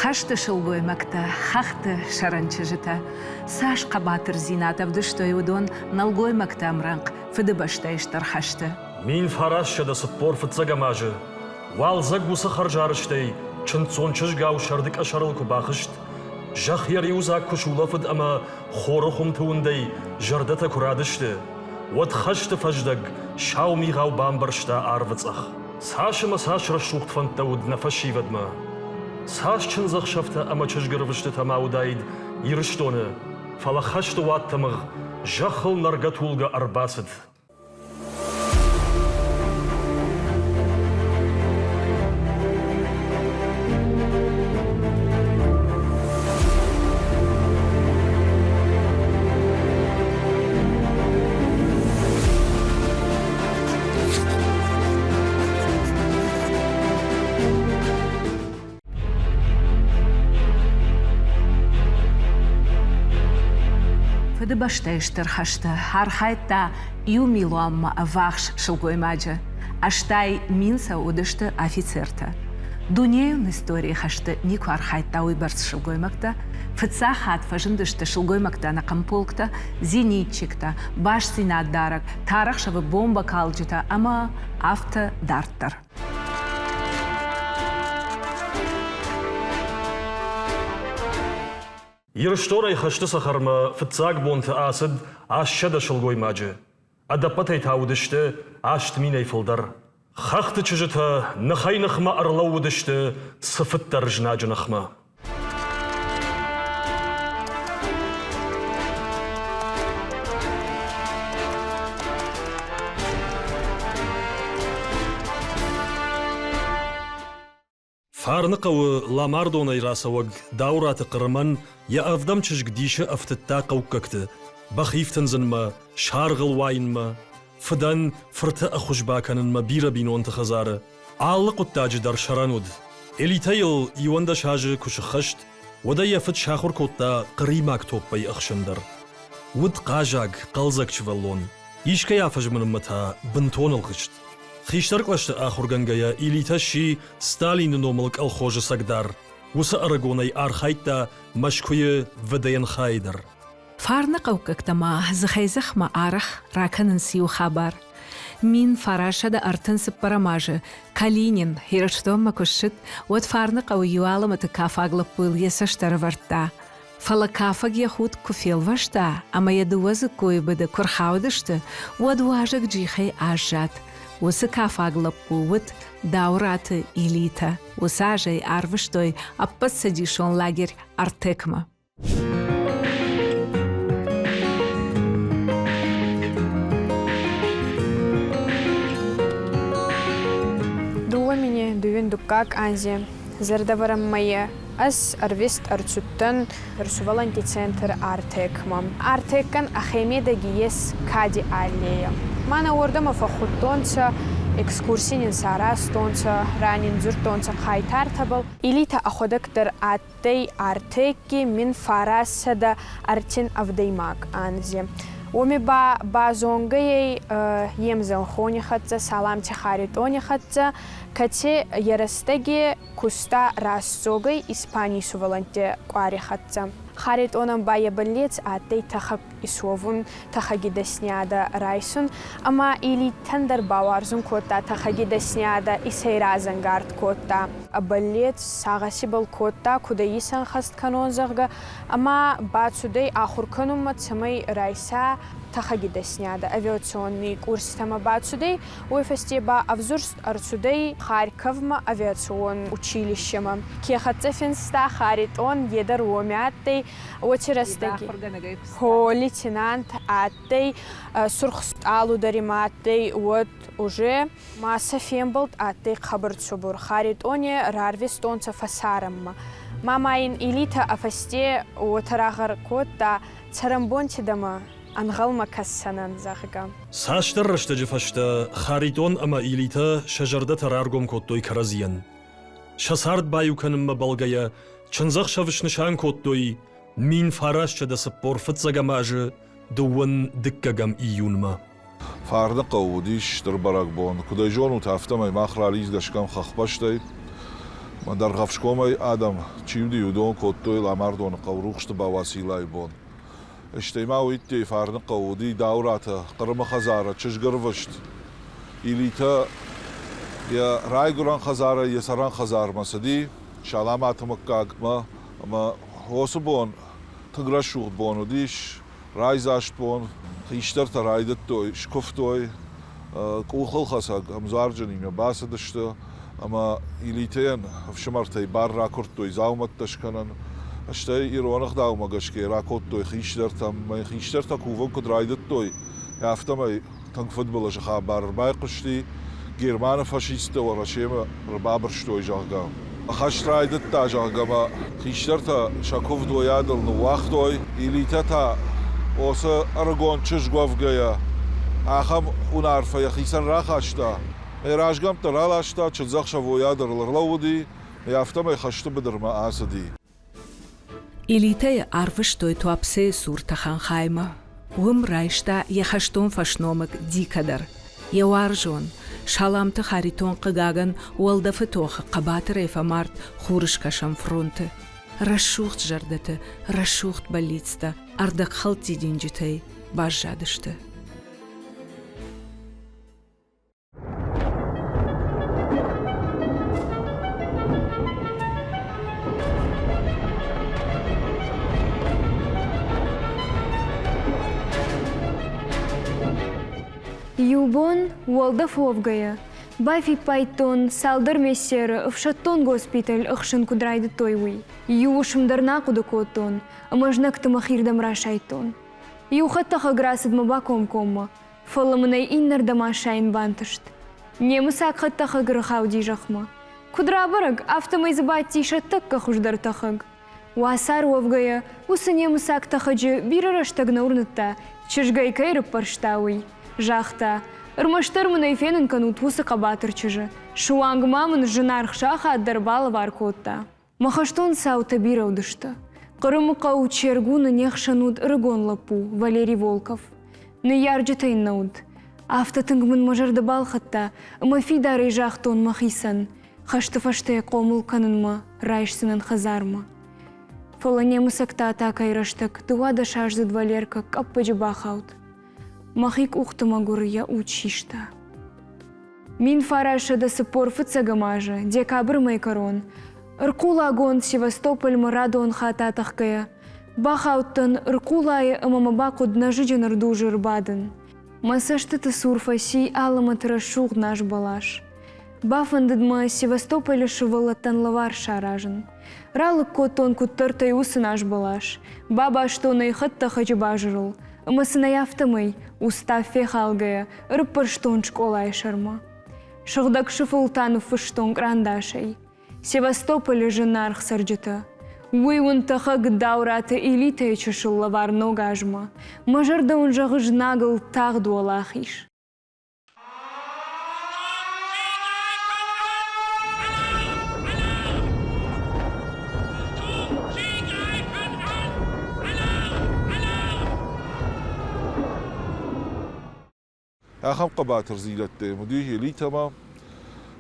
Хӕсты сылгоймӕгтӕ, хӕхты сӕрӕн чызджытӕ цас хъӕбатырдзинад ӕвдыстой уыдон нӕлгоймӕгты ӕмрӕнхъ Фыдыбӕстӕйы Стыр хӕсты. 1945 азы уалдзӕг уыцы хӕрзарӕзтӕй чындздзон чызгау сӕрды къӕсӕрыл куы бахызт, зӕхх йӕ риуыдзаг куы сулӕфыд ӕмӕ хоры хуымты уындӕй зӕрдӕтӕ куы радысты, уӕд хӕсты фӕздӕг сау мигъау бамбӕрзта арвы цъӕх. Цас ӕмӕ цас рӕсугъд фӕндтӕ уыд нӕ фӕсивӕдмӕ! Цас чындзӕхсӕвтӕ ӕмӕ чызгӕрвыстытӕ ма уыдаид Ирыстоны, фӕлӕ хӕсты уадтымыгъ зӕххыл нӕргӕ-тулгӕ ӕрбацыд. Фыдыбӕстӕйы Стыр хӕсты архайдта иу милуанмӕ ӕввахс сылгоймаджы, 80 000 сӕ уыдысты афицертӕ. Дунейон историйы хӕсты никуы архайдта уыйбӕрц сылгоймӕгтӕ. Фыццаг хатт фӕзындысты сылгоймӕгтӕ ӕнӕхъӕн полктӕ, зенитчиктӕ, бастдзинаддарӕг, тарӕхсӕвы бомбӕкалджытӕ ӕмӕ афтӕ дарддӕр. Ирыстонӕй хӕсты цӕхӕрмӕ фыццаг бонты ацыд 800 сылгоймаджы. Ӕдӕппӕтӕй та уыдысты 8 000-ӕй фылдӕр. Хӕхты чызджытӕ ныхӕй-ныхмӕ ӕрлӕууыдысты цыфыддӕр знаджы ныхмӕ. Фарныхъӕуы Ламардонӕй рацӕуӕг Дауыраты Хъырымӕн йӕ ӕвдӕм чызг дисы ӕфтыдта хъӕуккӕгты, бӕх ифтындзынмӕ, саргъыл уайынмӕ, фыдӕн фырты ӕххуыс бакӕнынмӕ бирӕ бинонты хӕдзары. Алы хъуыддаджы дӕр сӕрӕн уыд. Элитӕйыл 11 азы куы сыххӕст, уӕд ӕй йӕ фыд сахуыр кодта хъыримаг топпӕй ӕхсын дӕр. Уыд хъазаг, хъӕлдзӕг сывӕллон. Искӕй афӕзмынынмӕ та бынтон ӕлгъыст. Хистӕр кълӕсты ахуыргӕнгӕйӕ Илитӕ сси Сталины номыл колхозы сӕрдар. Уыцы ӕрыгонӕй архайдта Мӕскуыйы ВДНХ-йы дӕр. Фарны хъӕуккӕгтӕ ма дзыхӕй-дзыхмӕ арӕх ракӕнынц иу хабар. 1934 азы Калинин Ирыстонмӕ куы ссыд, уӕд Фарныхъӕуы иу алӕмӕты кафаг лӕппуйыл йӕ цӕст ӕрӕвӕрдта. Фӕлӕ кафӕг йӕ худ куы фелвӕста ӕмӕ йӕ дыууӕ дзыккойы быды куы рхаудысты, уӕд уазӕг джихӕй аззад. Уыцы кафаг лӕппу уыд Дауыраты Илитӕ. Уыцы азӕй арвыстой ӕппӕтцӕдисон лагерь Артекмӕ. Дууӕ мини дууин дуккаг анзи зӕрдӕвӕрӕн мӕйӕ ӕз ӕрвист ӕрцудтӕн сувӕллӕнтти центр Артекмӕ. Артеккӕн ӕхе медӕги ес кади аллейӕ. Мӕнӕ уордӕмӕ фӕххудтонцӕ, экскурси нин саразтонцӕ, ра нин дзурдтонцӕ хъайтартӕбӕл. Илитӕ ӕхуӕдӕг дӕр адтӕй Артекки 1937 ӕвдӕймаг анзи. Уоми ба базонгӕ ӕй е мзӕнхони хӕццӕ Саламти Харитъони хӕццӕ, кӕци е рӕстӕги куста рӕсугъдӕй Испаний сувӕллӕнтти къуари хӕццӕ. Харитъонӕн ба е бӕллец адтӕй тӕхӕг исуӕвун, тӕхӕги дӕсниадӕ райсун ӕма Илиттӕн дӕр бауарзун кодта тӕхӕги дӕсниадӕ, исӕй разӕнгард кодта. Ӕ бӕллец сагъӕсибӕл кодта, куд ӕй исӕнхӕст кӕнон, зӕгъгӕ, ӕма бацудӕй ахур кӕнунмӕ, цӕмӕй райса тӕхӕги дӕсниадӕ. Авиационный курситӕмӕ бацудӕй, Уой фӕсте ба ӕвзурст ӕрцудӕй Харьковмӕ авиацион училищемӕ. Ке хӕццӕ финста Харитъон, е дӕр уоми адтӕй. Уоци рӕстӕги Хо, лейтенант адтӕй, Сурх стъалу дӕр имӕ адтӕй, уӕд уже ма сӕ фембӕлд адтӕй хъӕбӕр цубур. Харитъони рарвистонцӕ фӕсарӕнмӕ. Ма ма ин Илитӕ ӕ фӕсте уотӕ рагъӕр кодта, цӕрӕнбонти дӕмӕ ӕнгъӕлмӕ кӕссӕнӕн, зӕгъгӕ. Цасдӕр рӕстӕджы фӕстӕ Харитон ӕмӕ Илитӕ сӕ зӕрдӕтӕ раргом кодтой кӕрӕдзийӕн. Сӕ цард баиу кӕнынмӕ бӕлгӕйӕ, чындзӕхсӕв снысан кодтой 1945 азы дыууын дыккӕгӕм июнмӕ. Фарныхъӕуы уыдис стыр бӕрӕгбон. Куыд ӕй зонут, афтӕмӕй мах ралидзгӕ стӕм хӕхбӕстӕй. Дӕргъӕвсгомӕй адӕм чи уыди, уыдон кодтой Ламардоны хъӕу Рухсты Бауациллайы бон. Стӕй ма уыдтӕй Фарныхъӕу уыди Дауыраты Хъырымы хӕдзары чызгӕрвыст. Илитӕ йӕ райгуырӕн хӕдзарӕй йӕ цӕрӕн хӕдзармӕ цыди Саламаты мыггагмӕ ӕмӕ уыцы бон тынг рӕсугъд бон уыдис, райдзаст бон. Хистӕртӕ райдыдтой, скуывтой, къухылхӕцӕг ӕмдзуарджынимӕ бацыдысты ӕмӕ Илитӕйӕн ӕфсымӕртӕй бар ракуырдтой дзаумӕттӕ скӕнын. Стӕй ирон ӕгъдаумӕ гӕсгӕ ракодтой хистӕртӕм. Хистӕртӕ кувын куыд райдыдтой, афтӕмӕй тынг фыдбылызы хабар ӕрбайхъуысти, Германы фашисттӕ Уӕрӕсемӕ ӕрбабырстой, зӕгъгӕ. Хӕст райдыдта, зӕгъгӕ, ӕмӕ хистӕртӕ сӕ куывд уыйадыл ныууагътой. Илитӕ та, уыцы ӕрыгон чызг уӕвгӕйӕ, ахӕм уынарфӕ йӕхицӕн рахаста. Йӕ разгӕмттӕ раласта, чындзӕхсӕв уыйадыл ӕрлӕууыди, афтӕмӕй хӕсты быдырмӕ ацыди. Элитӕйы арвыстой Туапсейы цур тӕхӕнхаймӕ. Уым райста йӕ хӕстон фӕсномыг Дика дӕр. Йӕ уарзон, Саламты Харитон хъыгагӕн, уӕлдӕфы тохы хъӕбатырӕй фӕмард Хурыскӕсӕн фронты. Рӕсугъд зӕрдӕты рӕсугъд бӕллицтӕ ӕрдӕгхӕлд дидинджытӕй баззадысты. Иу бон, уӕлдӕф уӕвгӕйӕ, бафиппайдтон, цалдӕр мессеры ӕфсӕддон госпиталь ӕхсын куыд райдыдтой, уый. Иу уысм дӕр нӕ ахъуыды кодтон, ӕмӕ знӕгты мӕхирдӕм расайдтон. Иу хӕдтӕхӕг рацыд мӕ бакомкоммӕ, фӕлӕ мын ӕй иннӕрдӕм асайын бантыст. Немыцаг хӕдтӕхӕг ӕрхауди зӕхмӕ. Куыд рабӕрӕг, афтӕмӕй дзы бадти сӕ тӕккӕ хуыздӕр тӕхӕг. Уацар уӕвгӕйӕ, уыцы немыцаг тӕхӕджы бирӕ рӕстӕг нӕ уырныдта, чызг ӕй кӕй рыппӕрста, уый. Загъта, ӕрмӕстдӕр мын ӕй фенын кӕнут уыцы хъӕбатыр чызджы. Суанг ма мын зынаргъ сахат дӕр балӕвар кодта. Мӕ хӕстон цаутӕ бирӕ уыдысты. Хъырымы хъӕу Чергуны не хсӕн уыд ӕрыгон лӕппу Валерий Волков. Ныййарджытӕ йын нӕ уыд. Афтӕ тынг мын мӕ зӕрдӕ балхӕдта, ӕмӕ фидарӕй загътон мӕхицӕн, хӕсты фӕстӕ йӕ хъомыл кӕнынмӕ райсдзынӕн хӕдзармӕ. Фӕлӕ немыцӕгтӕ атакӕйы рӕстӕг дыууадӕсаздзыд Валеркӕ къӕппӕджы бахауд. Мӕхи къухты мӕгуыр йӕ уд систа. 1945 азы декабры мӕйы кӕрон ӕрхъулагонд Севастопольмӕ радон хатт атӕхгӕйӕ, бахаудтӕн ӕрхъулайы ӕмӕ мӕ бахъуыд нӕзыджын ӕрдузы ӕрбадын. Мӕ цӕстыты цур фӕци алӕмӕты рӕсугъд назбӕлас. Бафӕндыд мӕ Севастополы сывӕллӕттӕн лӕвар саразын. Ралыг кодтон куыддӕртӕй уыцы назбӕлас, бабастон ӕй хӕдтӕхӕджы базырыл ӕмӕ сын ӕй афтӕмӕй, устав фехалгӕйӕ, ӕрыппӕрстон скъолайы сӕрмӕ. Сыгъдӕг сыфыл та ныффыстон кърандасӕй. Севастополы зынаргъ цӕрджытӕ! Уый уын тӕхӕг Даураты элитӕйы чысыл лӕвар ног азмӕ. Мӕ зӕрдӕ уын зӕгъы знагыл тагъд уӕлахиз. Ахӕм хъӕбатырдзинӕдтӕ йӕм уыди элитӕмӕ.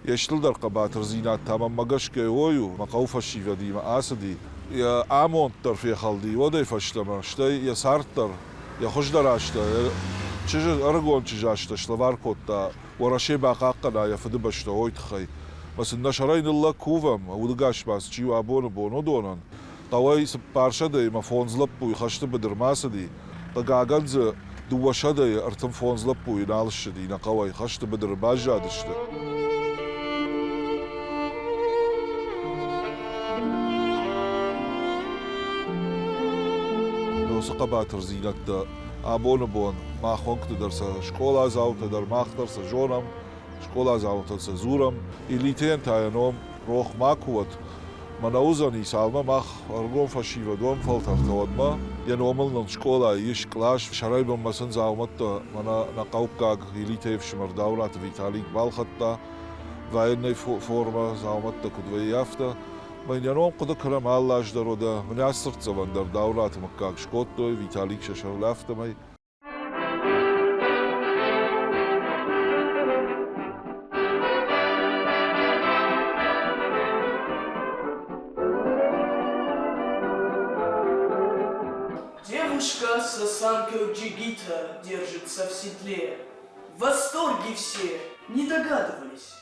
Йе стылдӕр хъӕбатырдзинад та мӕнмӕ гӕсгӕ уой у, мӕ хъӕуы фӕсивӕдимӕ ацыди. Йӕ амонд дӕр фехӕлди уӕдӕй фӕстӕмӕ, стӕй йӕ цард дӕр, йӕ хуыздӕр азтӕ, йӕ чызджы, ӕрыгон чызджы азтӕ слӕвар кодта, Уӕрӕсе бахъахъхъӕна йӕ фыдыбӕстӕ, уой тыххӕй. Мӕ сын нӕ сӕрӕй ныллӕг кувӕм, удыгас ма чи у абоны бон, уыдонӕн. Хъӕуӕй цыппарсӕдӕйы мӕ фондз лӕппуйы хӕсты быдырмӕ ацыди. Хъыгагӕн дзы дыууӕсӕдӕйы 35 лӕппуйы нал ссыди нӕ хъӕуӕй, хӕсты быдыры баззадысты. Уыцы хъӕбатырдзинӕдтӕ абоны бон махонгты дӕр сӕ скъоладзаутӕ дӕр, мах дӕр сӕ зонӕм, скъоладзаутӕн сӕ дзурӕм. Элитӕйӕн та йӕ ном рох макуы уӕд. Мӕнӕ уыдзӕни, цалынмӕ мах ӕрыгон фӕсивӕд уӕм фӕлтӕртӕ, уӕдмӕ йӕ номыл нын скъолайы ис кълас, сӕрӕй бынмӕ сын дзаумӕттӕ мӕнӕ нӕ хъӕуккаг элитӕйы ӕфсымӕр Даураты Виталик балхӕдта, военной формӕ дзаумӕттӕ куыд вӕййы, афтӕ. Мӕн йӕ ном хъуыды кӕнӕм алы аз дӕр уӕдӕ мын цыртдзӕвӕн дӕр Даураты мыггаг скодтой, Виталик сӕ сӕрыл афтӕмӕй. Девушка с осанкой джигита держится в седле. В восторге все, не догадывались.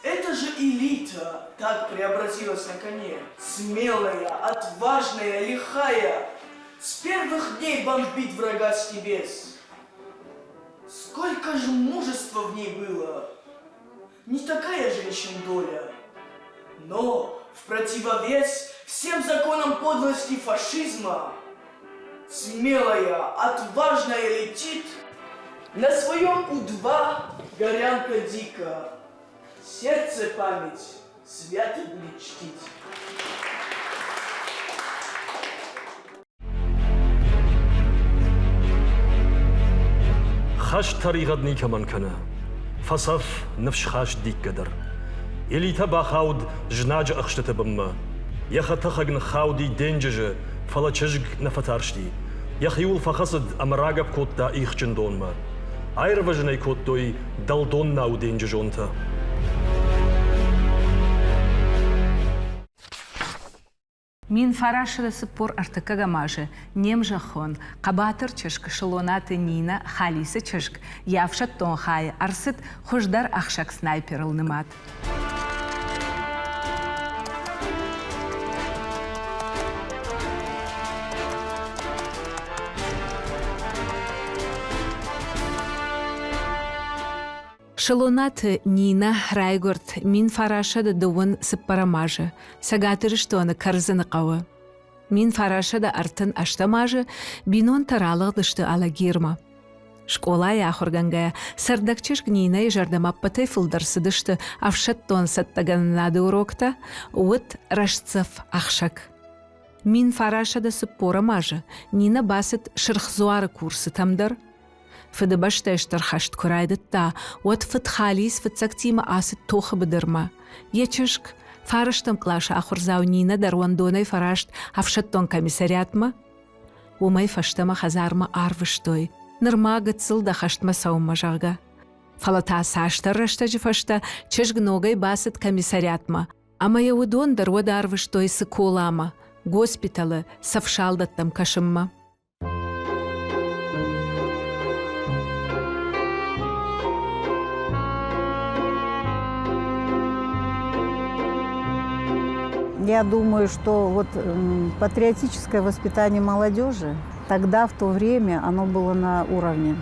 Это же элита так преобразилась на коне. Смелая, отважная, лихая. С первых дней бомбит врага с небес. Сколько же мужества в ней было! Не такая женщин доля. Но в противовес всем законам подлости фашизма смелая, отважная летит на своем У-2 горянка дико. Сердце память свято будет чтить. Хӕст тӕригъӕд никӕмӕн кӕны. Фӕцӕф ныфсхаст Дикка дӕр. Элитӕ бахауд знаджы ӕхстыты бынмӕ. Йӕ хӕдтӕхӕг ныххауди денджызы, фӕлӕ чызг нӕ фӕтарсти. Йӕхиуыл фӕхӕцыд ӕмӕ рагӕпп кодта ихджын донмӕ. Аирвӕзын ӕй кодтой дӕлдон науы денджызонтӕ. 1943 азы не мзӕххон, хъӕбатыр чызг Сылонаты Нинӕ Халисы чызг йӕ ӕфсӕддон хайы ӕрцыд хуыздӕр ӕхсӕг снайперыл нымад. Шалонаты Нинӕ райгуырд 1924 азы Цӕгат Ирыстоны Кӕрдзыны хъӕуы. 1938 азы бинонтӕ ралыгъдысты Алагирмӕ. Скъолайы ахуыргӕнгӕйӕ цӕрдӕг чызг Нинӕйы зӕрдӕмӕ ӕппӕтӕй фылдӕр цыдысты ӕфсӕддон цӕттӕгӕнынады уроктӕ, уыд рӕстдзӕф ӕхсӕг. 1940 азы Нинӕ бацыд Сырх Дзуары курсытӕм дӕр. Фыдыбӕстӕйы Стыр хӕст куы райдыдта, уӕд фыд Халис фыццӕгтимӕ ацыд тохы быдырмӕ. Йӕ чызг, фарӕстӕм къласы ахуырдзау Нинӕ дӕр уӕндонӕй фӕраст ӕфсӕддон комиссариатмӕ. Уымӕй фӕстӕмӕ хӕдзармӕ арвыстой, нырма гыццыл дӕ хӕстмӕ цӕуынмӕ, зӕгъгӕ. Фӕлӕ та цасдӕр рӕстӕджы фӕстӕ чызг ногӕй бацыд комиссариатмӕ, ӕмӕ йӕ уыдон дӕр уӕд арвыстой Цыколамӕ, госпиталы цӕф салдӕттӕм кӕсынмӕ. Я думаю, что вот патриотическое воспитание молодежи тогда, в то время, оно было на уровне.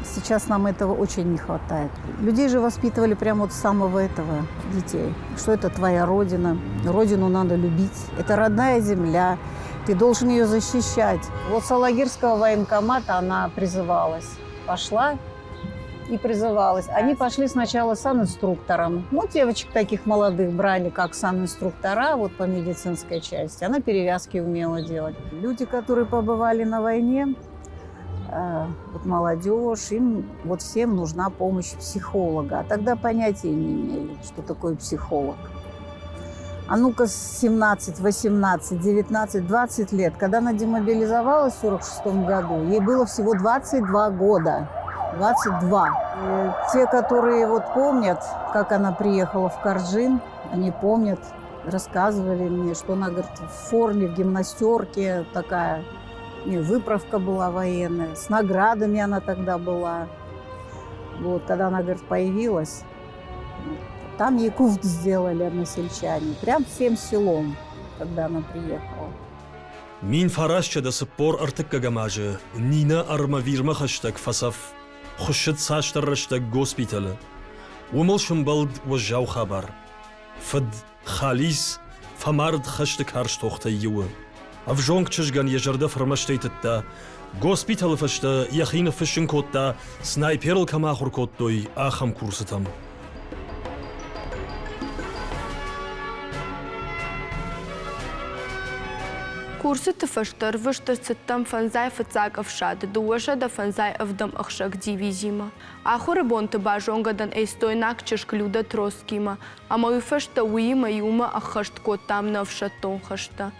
Сейчас нам этого очень не хватает. Людей же воспитывали прямо вот с самого этого детей. Что это твоя родина, родину надо любить, это родная земля, ты должен ее защищать. Вот с Алагирского военкомата она призывалась. Пошла и призывалась. Они пошли сначала санинструктором. Ну, девочек таких молодых брали, как санинструктора, вот по медицинской части. Она перевязки умела делать. Люди, которые побывали на войне, вот молодежь, им вот всем нужна помощь психолога. А тогда понятия не имели, что такое психолог. А ну-ка, 17, 18, 19, 20 лет. Когда она демобилизовалась в 1946 году, ей было всего 22 года. 22. И те, которые вот помнят, как она приехала в Карджин, они помнят, рассказывали мне, что она, говорит, в форме, в гимнастерке такая. Не, выправка была военная, с наградами она тогда была. Вот, когда она, говорит, появилась, там ей куфт сделали односельчане, прям всем селом, когда она приехала. 1943 азы Нинӕ Армавирмӕ хӕстӕг фӕцӕф, хуыссыд цасдӕр рӕстӕг госпиталы. Уым ыл сӕмбӕлд уӕззау хабар. Фыд Халис фӕмард хӕсты карз тохтӕй иуы. Ӕвзонг чызгӕн йӕ зӕрдӕ фырмӕстӕй тыдта. Госпиталы фӕстӕ йӕхи ныффыссын кодта, снайперыл кӕм ахуыр кодтой, ахӕм курсытӕм. Курсыты фӕстӕ ӕрвыст ӕрцыдтӕн фӕндзай фыццаг ӕфсады 257 ӕхсӕг дивизимӕ. Ахуыры бонты базонгӕ дӕн эстойнаг чызг Люда Троцкимӕ, ӕмӕ уый фӕстӕ уыимӕ иумӕ ӕххӕст кодтам нӕ ӕфсӕддон хӕстӕ.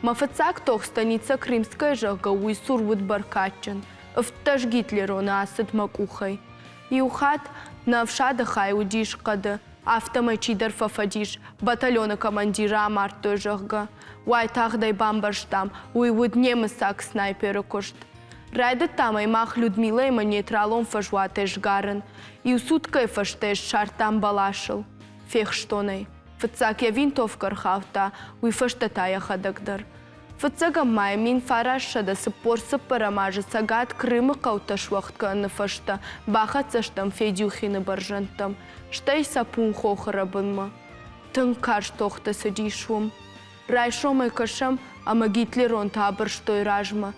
Мӕ фыццаг тох станицӕ Крымская, зӕгъгӕ, уый цур уыд бӕркадджын. 17 гитлероны ацыд мӕ къухӕй. Иу хатт нӕ ӕфсады хай уыдис хъӕды, афтӕмӕй чидӕр фӕфӕдис, батальоны командиры амардтой, зӕгъгӕ. Уайтагъд ӕй бамбӕрстам, уый уыд немыцаг снайперы куыст. Райдыдтам ӕй мах Людмилӕимӕ нейтралон фӕзуатӕй сгарын. Иу суткӕйы фӕстӕ ссардтам бӕласыл. Фехстон ӕй. Фыццаг йӕ винтовкӕ ӕрхаудта, уый фӕстӕ та йӕхӕдӕг дӕр. Фыццӕгӕм майы 1944 азы Цӕгат Крымы хъӕутӕ суӕгъд кӕныны фӕстӕ бахӕццӕ стӕм Федюхины бӕрзӕндтӕм, стӕй Сапун-хохы рӕбынмӕ. Тынг карз тохтӕ цыдис уым. Райсомӕй кӕсӕм, ӕмӕ гитлеронтӕ абырстой размӕ.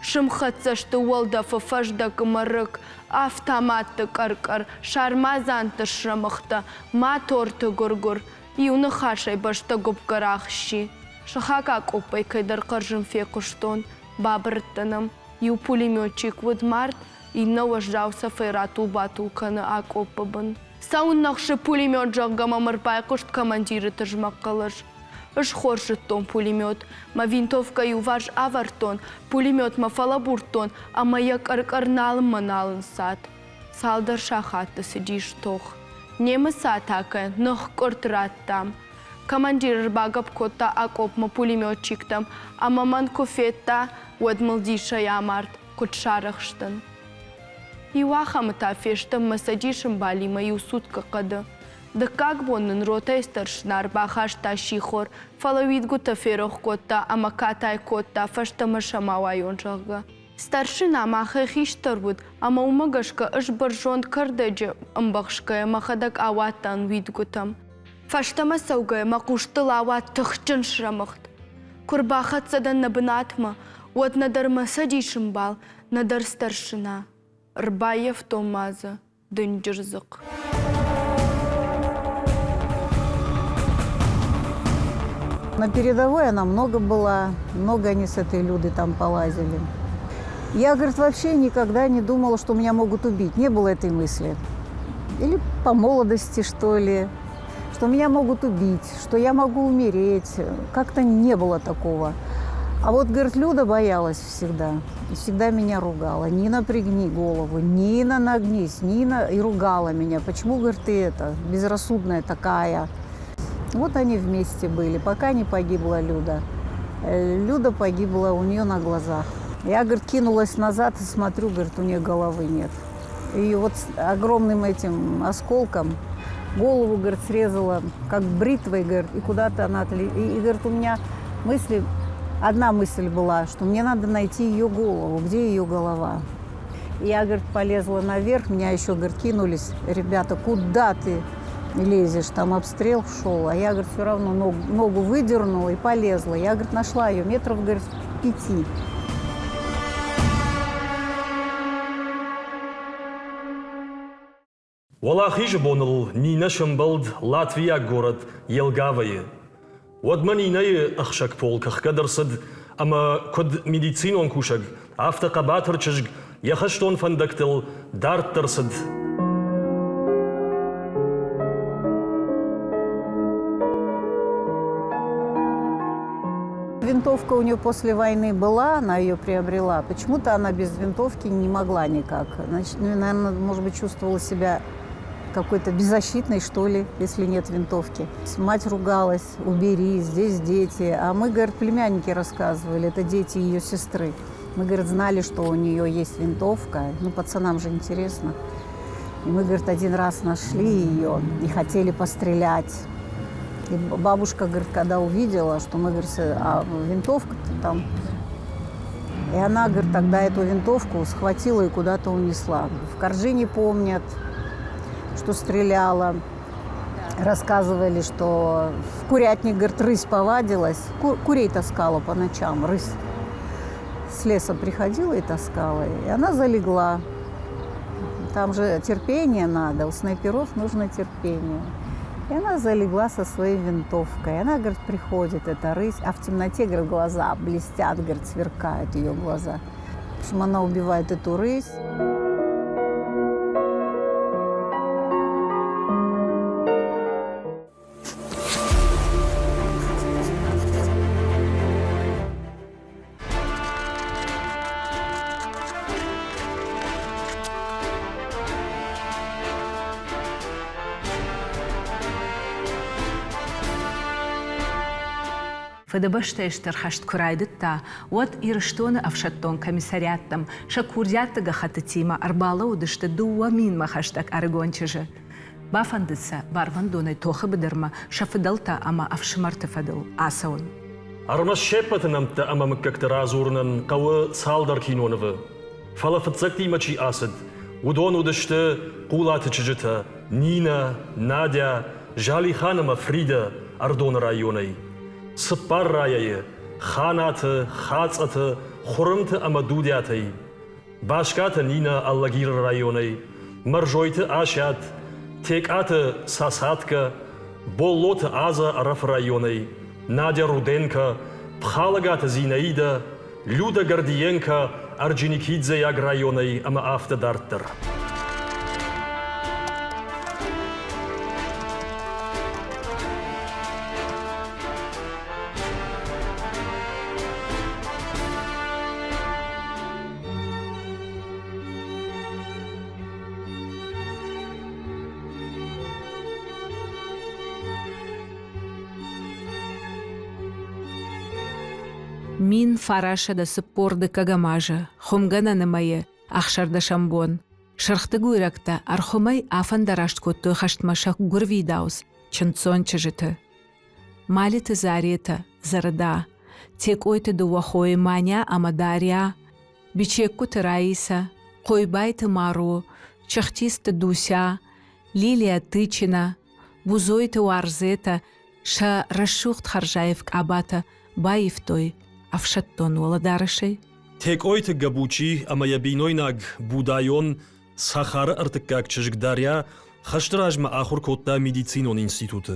Сымхӕццӕ сты уӕлдӕфы фӕздӕг ӕмӕ рыг, автоматты къӕр-къӕр, сармадзанты срӕмыгътӕ, моторты гуыр-гуыр. Иу ныхасӕй бӕстӕ гуыпп-гӕрах сси. Сыхаг акъоппӕй кӕйдӕр хъӕрзын фехъуыстон. Бабырыдтӕн ӕм. Иу пулеметчик уыд мард, иннӕ уӕззау цӕфӕй ратул-батул кӕны акъоппы бын. Цӕуыннӕхсы пулемет, зӕгъгӕ мӕм ӕрбайхъуыст командиры тызмӕг хъӕлӕс. Ӕз хорз зыдтон пулемет. Мӕ винтовкӕ иуварс авӕрдтон, пулеметмӕ фӕлӕбурдтон ӕмӕ йӕ къӕр-къӕр нал ӕмӕ нал ӕнцад. Цалдӕр сахаты цыдис тох. Немыцы атакӕ ныхкъуырд радтам. Командир ӕрбагӕпп кодта акъопмӕ пулеметчиктӕм ӕмӕ мӕн куы федта, уӕд мыл дисӕй амард, куыд сарӕхстӕн. Иуахӕмы та фестӕм мӕ цӕдисы мбалимӕ иу суткӕ хъӕды. Дыккаг бон нын ротӕйы старшина ӕрбахаста сихор, фӕлӕ уидгуытӕ ферох кодта ӕмӕ катай кодта, фӕстӕмӕ сӕм ауайон, зӕгъгӕ. Старшина махӕй хистӕр уыд, ӕмӕ уымӕ гӕсгӕ ӕз бӕрзонд кӕрдӕджы ӕмбӕхсгӕйӕ мӕхӕдӕг ауадтӕн уидгуытӕм. Фӕстӕмӕ цӕугӕйӕ мӕ хъустыл ауад тыхджын срӕмыгъд. Куы рбахӕццӕ дӕн нӕ бынатмӕ, уӕд нӕдӕр мӕ цӕдисы мбал, нӕдӕр старшина. Ӕрбаййӕфтон ма дзы дынджыр дзыхъхъ. На передовой она много была, много они с этой Людой там полазили. Я, говорит, вообще никогда не думала, что меня могут убить. Не было этой мысли. Или по молодости, что ли, что меня могут убить, что я могу умереть. Как-то не было такого. А вот, говорит, Люда боялась всегда. И всегда меня ругала. Нина, пригни голову, Нина, нагнись, Нина. И ругала меня. Почему, говорит, ты это, безрассудная такая? Вот они вместе были, пока не погибла Люда. Люда погибла у нее на глазах. Я, говорит, кинулась назад и смотрю, говорит, у нее головы нет. И вот с огромным этим осколком голову, говорит, срезала, как бритвой, говорит, и куда-то она отли... И, говорит, у меня мысли, одна мысль была, что мне надо найти ее голову, где ее голова. Я, говорит, полезла наверх, меня еще, говорит, кинулись, ребята, куда ты лезешь, там обстрел шел, а я, говорит, все равно ногу, ногу выдернула и полезла. Я, говорит, нашла ее метров, говорит, в пяти. Уӕлахизы боныл Нинӕ сӕмбӕлд латвийаг горӕт Елгавайы. Уӕдмӕ Нинӕйы ӕхсӕг полк ӕхгӕд ӕрцыд ӕмӕ куыд медицинон кусӕг, афтӕ хъӕбатыр чызг йӕ хӕстон фӕндӕгтыл дарддӕр цыд. Винтовка у нее после войны была, она ее приобрела. Почему-то она без винтовки не могла никак. Значит, ну, наверное, может быть, чувствовала себя какой-то беззащитной, что ли, если нет винтовки. Мать ругалась, убери, здесь дети. А мы, говорит, племянники рассказывали, это дети ее сестры. Мы, говорит, знали, что у нее есть винтовка. Ну, пацанам же интересно. И мы, говорит, один раз нашли ее и хотели пострелять. И бабушка, говорит, когда увидела, что мы, говорит, а винтовка-то там... И она, говорит, тогда эту винтовку схватила и куда-то унесла. В Коржине помнят, что стреляла. Рассказывали, что в курятник, говорит, рысь повадилась. Курей таскала по ночам, рысь. С леса приходила и таскала. И она залегла. Там же терпение надо, у снайперов нужно терпение. И она залегла со своей винтовкой. Она, говорит, приходит, эта рысь, а в темноте, говорит, глаза блестят, говорит, сверкают ее глаза. В общем, она убивает эту рысь. Фыдыбӕстӕйы Стыр хӕст куы райдыдта, уӕд Ирыстоны ӕфсӕддон комиссариаттӕм сӕ курдиатты гӕххӕттытимӕ ӕрбалӕууыдысты 2000-мӕ хӕстӕг ӕрыгон чызджы. Бафӕндыд сӕ барвӕндонӕй тохы быдырмӕ сӕ фыдӕлтӕ ӕмӕ ӕфсымӕрты фӕдыл ацӕуын. Ӕрмӕст се ппӕты нӕмттӕ ӕмӕ мыггӕгты радзурынӕн хъӕуы цалдӕр кинонывы. Фӕлӕ фыццӕгтимӕ чи ацыд, уыдон уыдысты Хъулаты чызджытӕ Нинӕ, Надя, Залихан ӕмӕ Фридӕ Ӕрдоны районӕй. Цыппар райӕйы Ханаты, Хацъӕты, Хуырымты ӕмӕ Дудиатӕй. Баскаты Нинӕ Алагиры районӕй, Мӕрзойты Асиат, Текъаты Сасаткӕ, Боллоты Аза Ӕрӕфы районӕй, Надя Руденко, Пхалӕгаты Зинаидӕ, Люда Гордиенко Орджоникидзейаг районӕй ӕмӕ афтӕ дарддӕр. 1942 азы хуымгӕнӕны мӕйы ӕхсӕрдӕсӕм бон сырхдыгуйрӕгтӕ ӕрхуымӕй афӕндараст кодтой хӕстмӕ сӕ гуырвидауц чындздзон чызджыты. Малиты Заретӕ, Зӕрӕда, Текъойты дыууӕ хойы Маня ӕмӕ Дарья, Бичегкуты Раисӕ, Хъойбайты Маро, Чыхтисты Дуся, Лилия Тычина, Бузойты Уарзетӕ сӕ рӕсугъд хӕрзаив къабатӕ баивтой ӕфсӕддон уӕлӕдарӕсӕй. Текъойты Габучи ӕмӕ йӕ бинойнаг Будайон Сахары ӕртыккаг чызг Дарья хӕсты размӕ ахуыр кодта медицинон институты.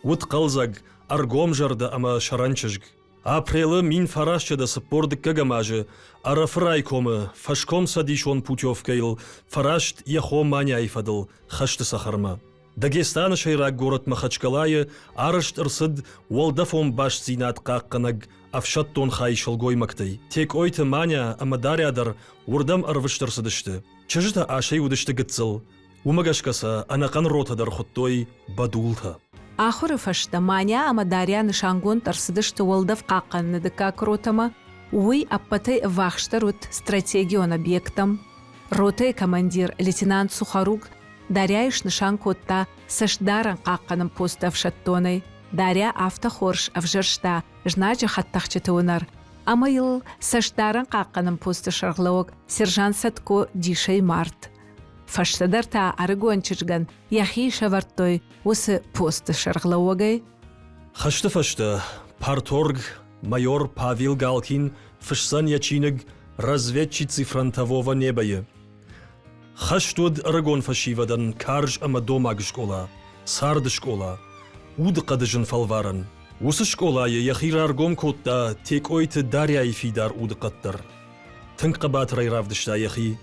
Уыд хъӕлдзӕг, ӕргомзӕрдӕ ӕмӕ сӕрӕн чызг. Апрелы 1942 азы Ӕрӕфы райкомы фӕскомцӕдисон путевкӕйыл фӕраст йӕ хо Маняйы фӕдыл хӕсты цӕхӕрмӕ. Дагестаны сӕйраг горӕт Махачкалайы арӕзт ӕрцыд уӕлдӕфон бастдзинад хъахъхъӕнӕг ӕфсӕддон хай сылгоймӕгтӕй. Текъойты Маня ӕмӕ Дарья дӕр уырдӕм ӕрвыст ӕрцыдысты. Чызджытӕ асӕй уыдысты гыццыл, уымӕ гӕсгӕ сӕ ӕнӕхъӕн ротӕ дӕр хуыдтой бӕдултӕ. Ахуыры фӕстӕ Маня ӕмӕ Дарья нысангонд ӕрцыдысты уӕлдӕф хъахъхъӕныны дыккаг ротӕмӕ. Уый ӕппӕтӕй ӕввахсдӕр уыд стратегион объекттӕм. Ротӕйы командир лейтенант Сухорук Дарьяйы снысан кодта цӕстдарӕн хъахъхъӕнӕн посты ӕфсӕддонӕй. Дарья афтӕ хорз ӕвзӕрста знаджы хӕдтӕхджыты уынӕр, ӕмӕ йыл цӕстдарӕн хъахъхъӕнӕн посты сӕргълӕууӕг сержант Садко дисӕй мард. Фӕстӕдӕр та ӕрыгон чызгӕн йӕхи сӕвӕрдтой уыцы посты сӕргълӕууӕгӕй. Хӕсты фӕстӕ парторг майор Павел Галкин фысдзӕн йӕ чиныг «Разведчицы фронтового неба-йы». Хӕст уыд ӕрыгон фӕсивӕдӕн карз ӕмӕ домаг скъола, царды скъола, удыхъӕды зын фӕлварӕн. Уыцы скъолайы йӕхи раргом кодта Текъойты Дарьяйы фидар удыхъӕд дӕр. Тынг хъӕбатырӕй равдыста йӕхи.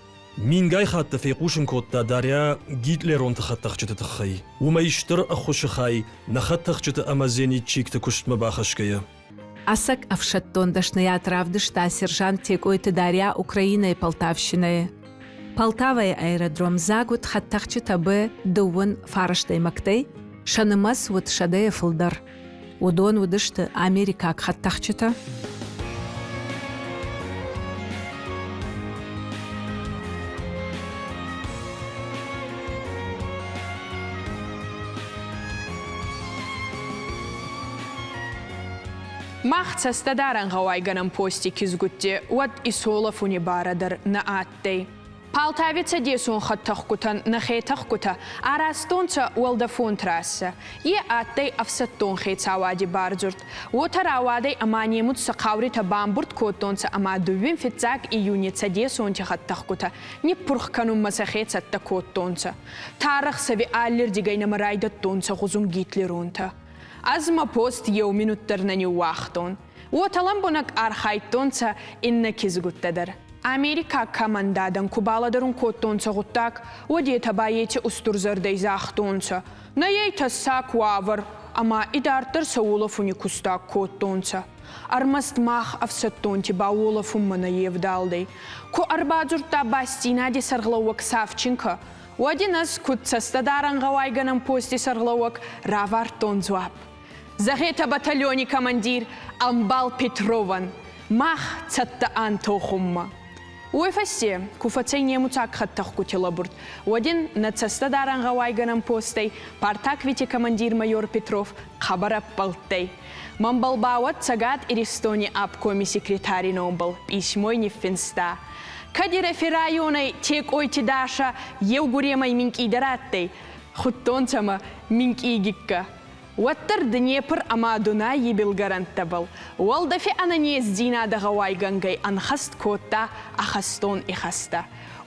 Мингай хатты фехъусын кодта Дарья гитлеронты хӕдтӕхджыты тыххӕй. Уымӕй стыр ӕххуысы хай нӕ хӕдтӕхджыты ӕмӕ зенитчикты куыстмӕ бахӕсгӕйӕ. Ӕцӕг ӕфсӕддон дӕсныйад равдыста сержант Текъойты Дарья Украинӕйы Полтавщинӕйы. Полтавайы аэродром дзаг уыд хӕдтӕхджытӕ Б-дыууын фарастӕймӕгтӕй, сӕ нымӕц уыд сӕдӕйӕ фылдӕр. Уыдон уыдысты америкаг хӕдтӕхджытӕ. Мах цӕстӕдарӕн гъӕуайгӕнӕн пости кизгутти уӕд исуолӕфуни барӕ дӕр нӕ адтӕй. Полтави цӕдесон хӕдтӕхгутӕн нӕхе тӕхгутӕ аразтонцӕ уӕлдӕфон трассӕ. Е адтӕй ӕфсӕддон хецауади бардзурд. Уотӕ рауадӕй ӕма немуц сӕ хъауритӕ бамбурд кодтонцӕ ӕма дууин фиццаг июни цӕдесонти хӕдтӕхгутӕ ниппурх кӕнунмӕ сӕхе цӕттӕ кодтонцӕ. Тарӕхсӕви аллирдигӕй нӕмӕ райдӕдтонцӕ гъузун гитлеронтӕ. Ӕз мӕ пост еу минут дӕр нӕ ниууагътон. Уотӕ лӕмбунӕг архайдтонцӕ иннӕ кизгуттӕ дӕр. Америкаг командадӕн ку балӕдӕрун кодтонцӕ гъуддаг, уӕд етӕ ба еци устурзӕрдӕй загътонцӕ: нӕ ӕй тӕссаг уавӕр, ӕма идарддӕр сӕ уолӕфуни кустаг кодтонцӕ. Ӕрмӕст мах ӕфсӕддонти ба уолӕфунмӕ нӕ евдалдӕй. Ку ӕрбадзурдта бастдзийнади сӕргълӕууӕг Савченко, уӕд ин ӕз куд цӕстӕдарӕн гъӕуайгӕнӕн пости сӕргълӕууӕг равардтон дзуапп. Зӕгъетӕ батальони командир ӕмбал Петровӕн, мах цӕттӕ ан тохунмӕ. Уой фӕсте, ку фӕцӕй немуцаг хӕдтӕхгути лӕбурд, уӕд ин нӕ цӕстӕдарӕн гъӕуайгӕнӕн постӕй партаквити командир майор Петров хъӕбӕр ӕппӕлдтӕй. Мӕнбӕл ба уӕд Цӕгат Иристони обкоми секретари номбӕл пъисмой ниффинста. Кӕд Ирӕфи районӕй Текъойти Даша еугуремӕй минкъийдӕр адтӕй, худтонцӕ мӕ минкъий гиккӕ. Уӕддӕр Днепр ӕма Дунайи билгӕрӕнттӕбӕл уӕлдӕфи ӕнӕнездзийнадӕ гъӕуайгӕнгӕй ӕнхӕст кодта ахӕстон ихӕстӕ.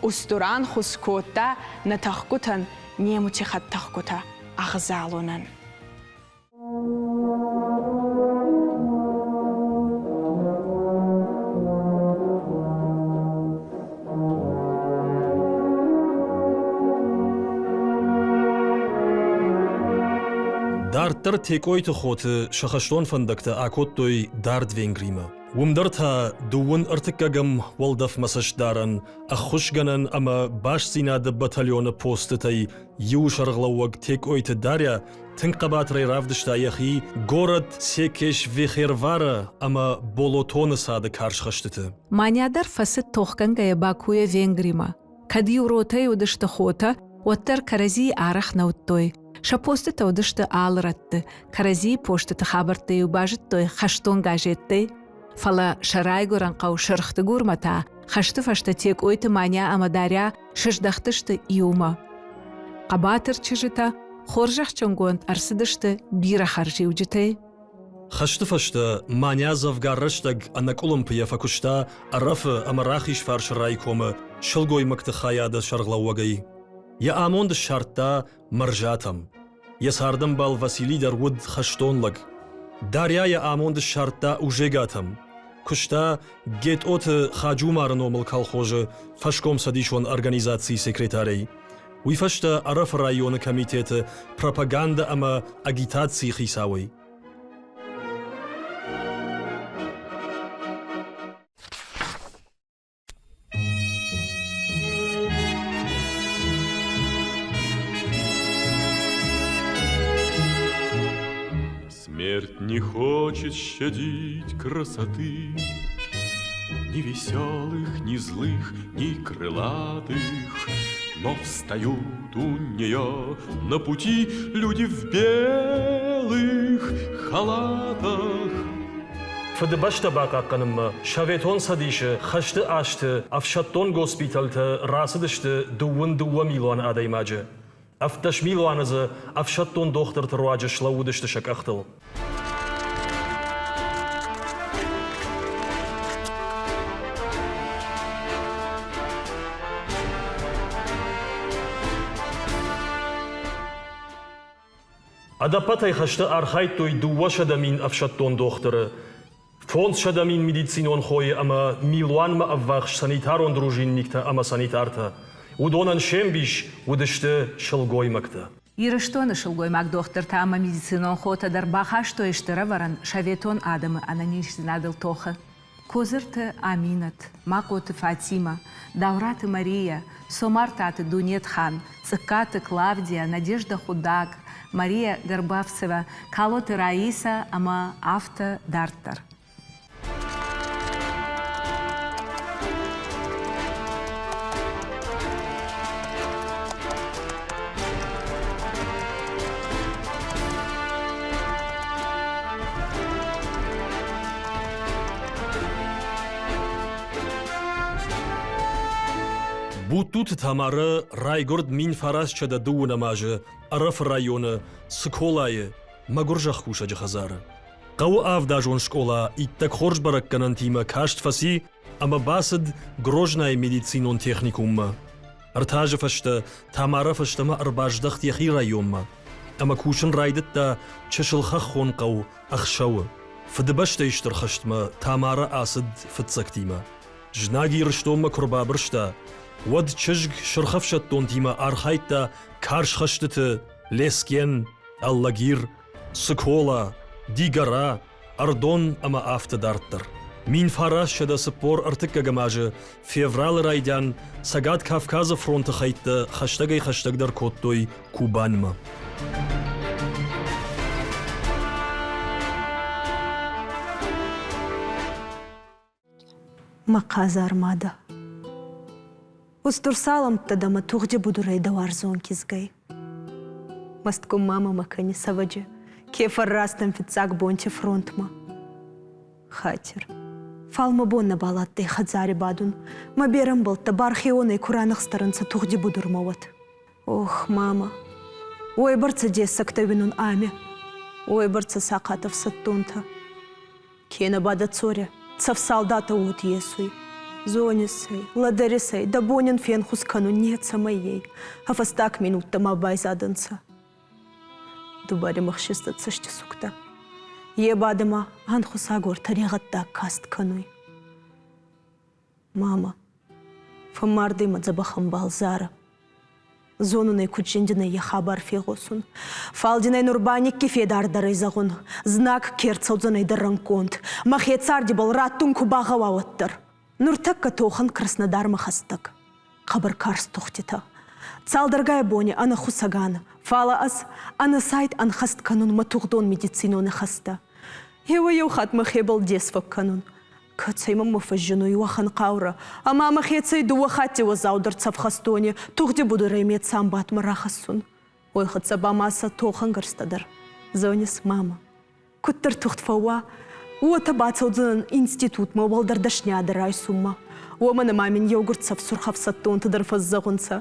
Устур ӕнхус кодта нӕ тӕхгутӕн немуци хӕдтӕхгутӕ ӕгъзалунӕн. Дарддӕр Текъойты хоты сӕ хӕстон фӕндӕгтӕ акодтой дард Венгримӕ. Уым дӕр та дыууын ӕртыккӕгӕм уӕлдӕфмӕ цӕстдарӕн, ӕххуысгӕнӕн ӕмӕ бастдзинады батальоны постытӕй иуы сӕргълӕууӕг Текъойты Дарья тынг хъӕбатырӕй равдыста йӕхи город Секеш-Вехервары ӕмӕ Болотоны цады карз хӕстыты. Маня дӕр фӕцыд тохгӕнгӕйӕ Бакуйӕ Венгримӕ. Кӕд иу ротӕйы уыдысты хотӕ, уӕддӕр кӕрӕдзийы арӕх нӕ уыдтой. Сӕ постытӕ уыдысты алы рӕтты, кӕрӕдзийы постыты хабӕрттӕ-иу базыдтой хӕстон газеттӕй. Фӕлӕ сӕ райгуырӕн хъӕу Сырхтыгурмӕ та хӕсты фӕстӕ Текъойты Маня ӕмӕ Дарья сыздӕхтысты иумӕ. Хъӕбатыр чызджытӕ хорзӕхджынгонд ӕрцыдысты бирӕ хӕрзиуджытӕй. Хӕсты фӕстӕ Маня дзӕвгар рӕстӕг ӕнӕкъуылымпыйӕ фӕкуыста Ӕрӕфы ӕмӕ Рахизфарсы райкомы сылгоймӕгты хайады сӕргълӕууӕгӕй. Йӕ амонд ссардта Мӕрзатӕм. Йӕ цардӕмбал Васили дӕр уыд хӕстон лӕг. Дарья йӕ амонд ссардта Ужегатӕм. Куыста Гетъоты Хаджумары номыл колхозы фӕскомцӕдисон организацийы секретарӕй. Уый фӕстӕ Ӕрӕфы районы комитеты пропагандӕ ӕмӕ агитацийы хицауӕй. Смерть не хочет щадить красоты, Ни веселых, ни злых, ни крылатых, Но встают у нее на пути Люди в белых халатах. Фыдыбӕстӕ бахъахъхъӕнынмӕ Советон Цӕдисы хӕсты азты ӕфсӕддон госпитӕлты рацыдысты 22 милуан адӕймаджы. 17 милуаны дзы ӕфсӕддон дохтырты руаджы слӕууыдысты сӕ къӕхтыл. Ӕдӕппӕтӕй хӕсты архайдтой 200 000 ӕфсӕддон дохтыры, 500 000 медицинон хойы ӕмӕ милуанмӕ ӕввахс санитарон дружинниктӕ ӕмӕ санитартӕ. Уыдонӕн се мбис уыдысты сылгоймӕгтӕ. Ирыстоны сылгоймаг дохтыртӕ ӕмӕ медицинон хотӕ дӕр бахастой стыр ӕвӕрӕн советон адӕмы ӕнӕниздзинадыл тохы. Козырты Аминӕт, Махъоты Фатимӕ, Даураты Мария, Цомартаты Дунетхан, Цъыккаты Клавдия, Надежда Худак, Мария Горбавцева, Калоты Раиса ӕмӕ афтӕ дарддӕр. Будтуты Тамары райгуырд 1912 азы Ӕрӕфы районы Цыколайы мӕгуыр зӕхкусӕджы хӕдзары. Хъӕуы авдазон скъола иттӕг хорз бӕрӕггӕнӕнтимӕ каст фӕци ӕмӕ бацыд Грознайы медицинон техникуммӕ. Ӕртӕ азы фӕстӕ Тамара фӕстӕмӕ ӕрбаздӕхт йӕхи районмӕ ӕмӕ кусын райдыдта чысыл хӕххон хъӕу Ӕхсӕуы. Фыдыбӕстӕйы Стыр хӕстмӕ Тамара ацыд фыццӕгтимӕ. Знаг Ирыстонмӕ куы рбабырста, уӕд чызг сырхӕфсӕддонтимӕ архайдта карз хӕстыты Лескен, Алагир, Цыкола, Дигора, Ӕрдон ӕмӕ афтӕ дарддӕр. 1943 азы февралы райдиан Цӕгат Кавказы фронты хӕйттӕ хӕстӕгӕй-хӕстӕгдӕр кодтой Кубаньмӕ. Мӕ хъазар мадӕ. Устур салӕмттӕ дӕмӕ тугъди будурӕй дӕ уарзон кизгӕй. Мӕстгун ма мӕмӕ кӕни цӕвӕджи, ке фӕррастӕн фиццаг бонти фронтмӕ. Хатир. Фал мӕ бон нӕбал адтӕй хӕдзари бадун. Мӕ берӕ ӕмбӕлттӕ бархеуонӕй ку ранӕхстӕрӕнцӕ тугъди будурмӕ, уӕд. Ох, мама, уойбӕрцӕ дессӕгтӕ уинун ами, уойбӕрцӕ сахъат ӕфсӕддонтӕ. Кенӕ ба дӕ цорӕ, цӕф салдатӕ уод есуй. Зонис ӕй, лӕдӕрис ӕй, дӕ бонӕн фенхус кӕнун нецӕмӕй ӕй. А фӕстаг минуттӕ ма байзадӕнцӕ. Ду ба римӕхсистӕ цӕстисугтӕ. Е ба дӕмӕ ӕнхусагор тӕрегъӕддаг каст кӕнуй. Мама, фӕммард ӕй мӕ дзӕбӕх ӕмбал Зара. Зонун ӕй, куд зиндинӕй йӕ хабар фегъосун. Фал дин ӕй нур ба никки федардӕрӕй зӕгъун, знаг ке рцӕудзӕнӕй дӕ рӕнкконд, мӕхе цардибӕл раттун ку багъӕуа, уӕддӕр. Нуртӕккӕ тохӕн Краснодармӕ хӕстӕг. Хъӕбӕр карз тухтитӕ. Цалдӕргай бони ӕнӕхуссӕган, фалӕ ӕз ӕнӕсайд ӕнхӕст кӕнун мӕ тугъдон медицинон ихӕстӕ. Еуӕй-еу хатт мӕхебӕл дес фӕккӕнун. Кӕцӕй мӕмӕ фӕззинуй уӕхӕн хъаурӕ, ӕма мӕхецӕй дууӕ хатти уӕззаудӕр цӕфхӕстони тугъди будурӕй медсанбатмӕ рахӕссун. Уой хӕццӕ ба ма сӕ тохӕнгӕрзтӕ дӕр. Зонис, мама, куддӕр тугъд фӕууа, уотӕ бацӕудзӕнӕн институтмӕ уӕлдӕр дӕсниадӕ райсунмӕ. Уомӕн ӕма мин еугур цӕф сурхӕфсӕддонтӕ дӕр фӕззӕгъунцӕ,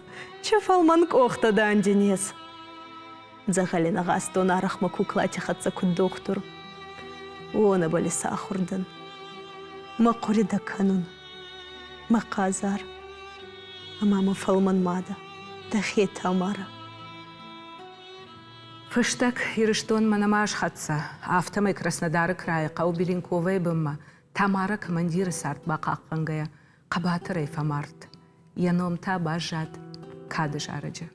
че фӕлмӕн къохтӕ дан Денис. Дзӕгъӕли нӕ гъазтон арӕх мӕ куклати хӕццӕ куд дохтур. Уонӕбӕл исахур дӕн. Мӕ хъури дӕ кӕнун, мӕ хъазар ӕма мӕ фӕлмӕн мадӕ, дӕхе Тамарӕ. Фыстӕг Ирыстонмӕ нӕма схӕццӕ, афтӕмӕй Краснодары крайы хъӕу Беленковайы бынмӕ Тамара командиры цард бахъахъхъӕнгӕйӕ хъӕбатырӕй фӕмард. Йӕ ном та баззад кады зарӕджы.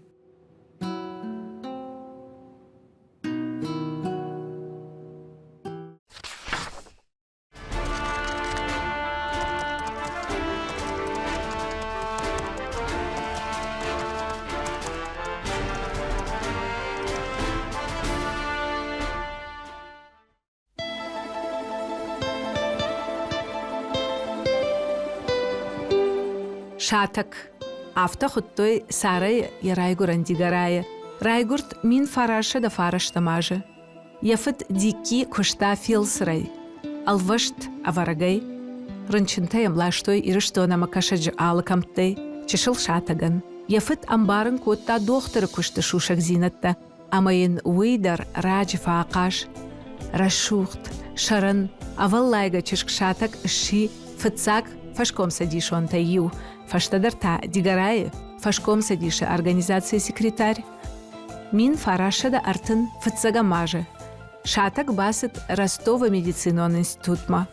Сатӕг. Афтӕ хуыдтой Сарайы йӕ райгуырӕн Дигорайы. Райгуырд 1909 азы. Йӕ фыд Дикки куыста фелсырӕй, ӕлвӕст ӕвӕрӕгӕй. Рынчынтӕ йӕм ластой Ирыстон ӕмӕ Кӕсӕджы алы кӕмттӕй чысыл сатӕгӕн. Йӕ фыд ӕмбарын кодта дохтыры куысты сусӕгдзинӕдтӕ ӕмӕ йын уый дӕр раджы фӕахъаз. Рӕсугъд, сӕрӕн, ӕвӕллайгӕ чызг сатӕг сси фыццаг фӕскомцӕдисонтӕй иу, фӕстӕдӕр та Дигорайы фӕскомцӕдисы организацийы секретарь. 1935 азы Сатӕг бацыд Ростовы медицинон институтмӕ.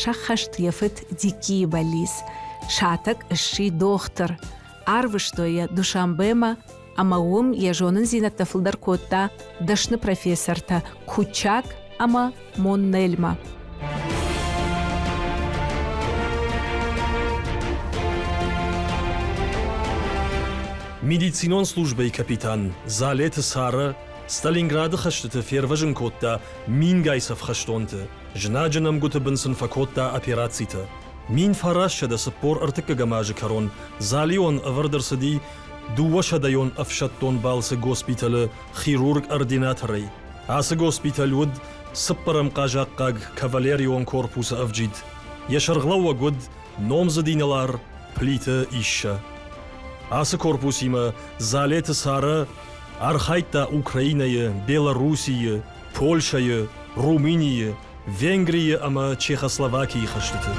Сӕххӕст йӕ фыд Дикийы бӕллиц. Сатӕг сси дохтыр. Арвыстой йӕ Душанбемӕ ӕмӕ уым йӕ зонындзинӕдтӕ фылдӕр кодта дӕсны профессортӕ Кучак ӕмӕ Моннельмӕ. Медицинон службӕйы капитан Залеты Сара Сталинграды хӕстыты фервӕзын кодта мингай цӕф хӕстонты, знаджы нӕмгуыты бын сын фӕкодта операцитӕ. 1943 азы кӕрон Залион ӕвӕрд ӕрцыди дыууӕсӕдӕйон ӕфсӕддон балцы госпиталы хирург-ординаторӕй. Ацы госпиталь уыд цыппӕрӕм хъазахъхъаг кавалерион корпусы ӕвджид. Йӕ сӕргълӕууӕг уыд номдзыд инӕлар Плиты Иссӕ. Ацы корпусимӕ Залеты Сара архайдта Украинӕйы, Белоруссийы, Польшӕйы, Румынийы, Венгрийы ӕмӕ Чехословакийы хӕстыты.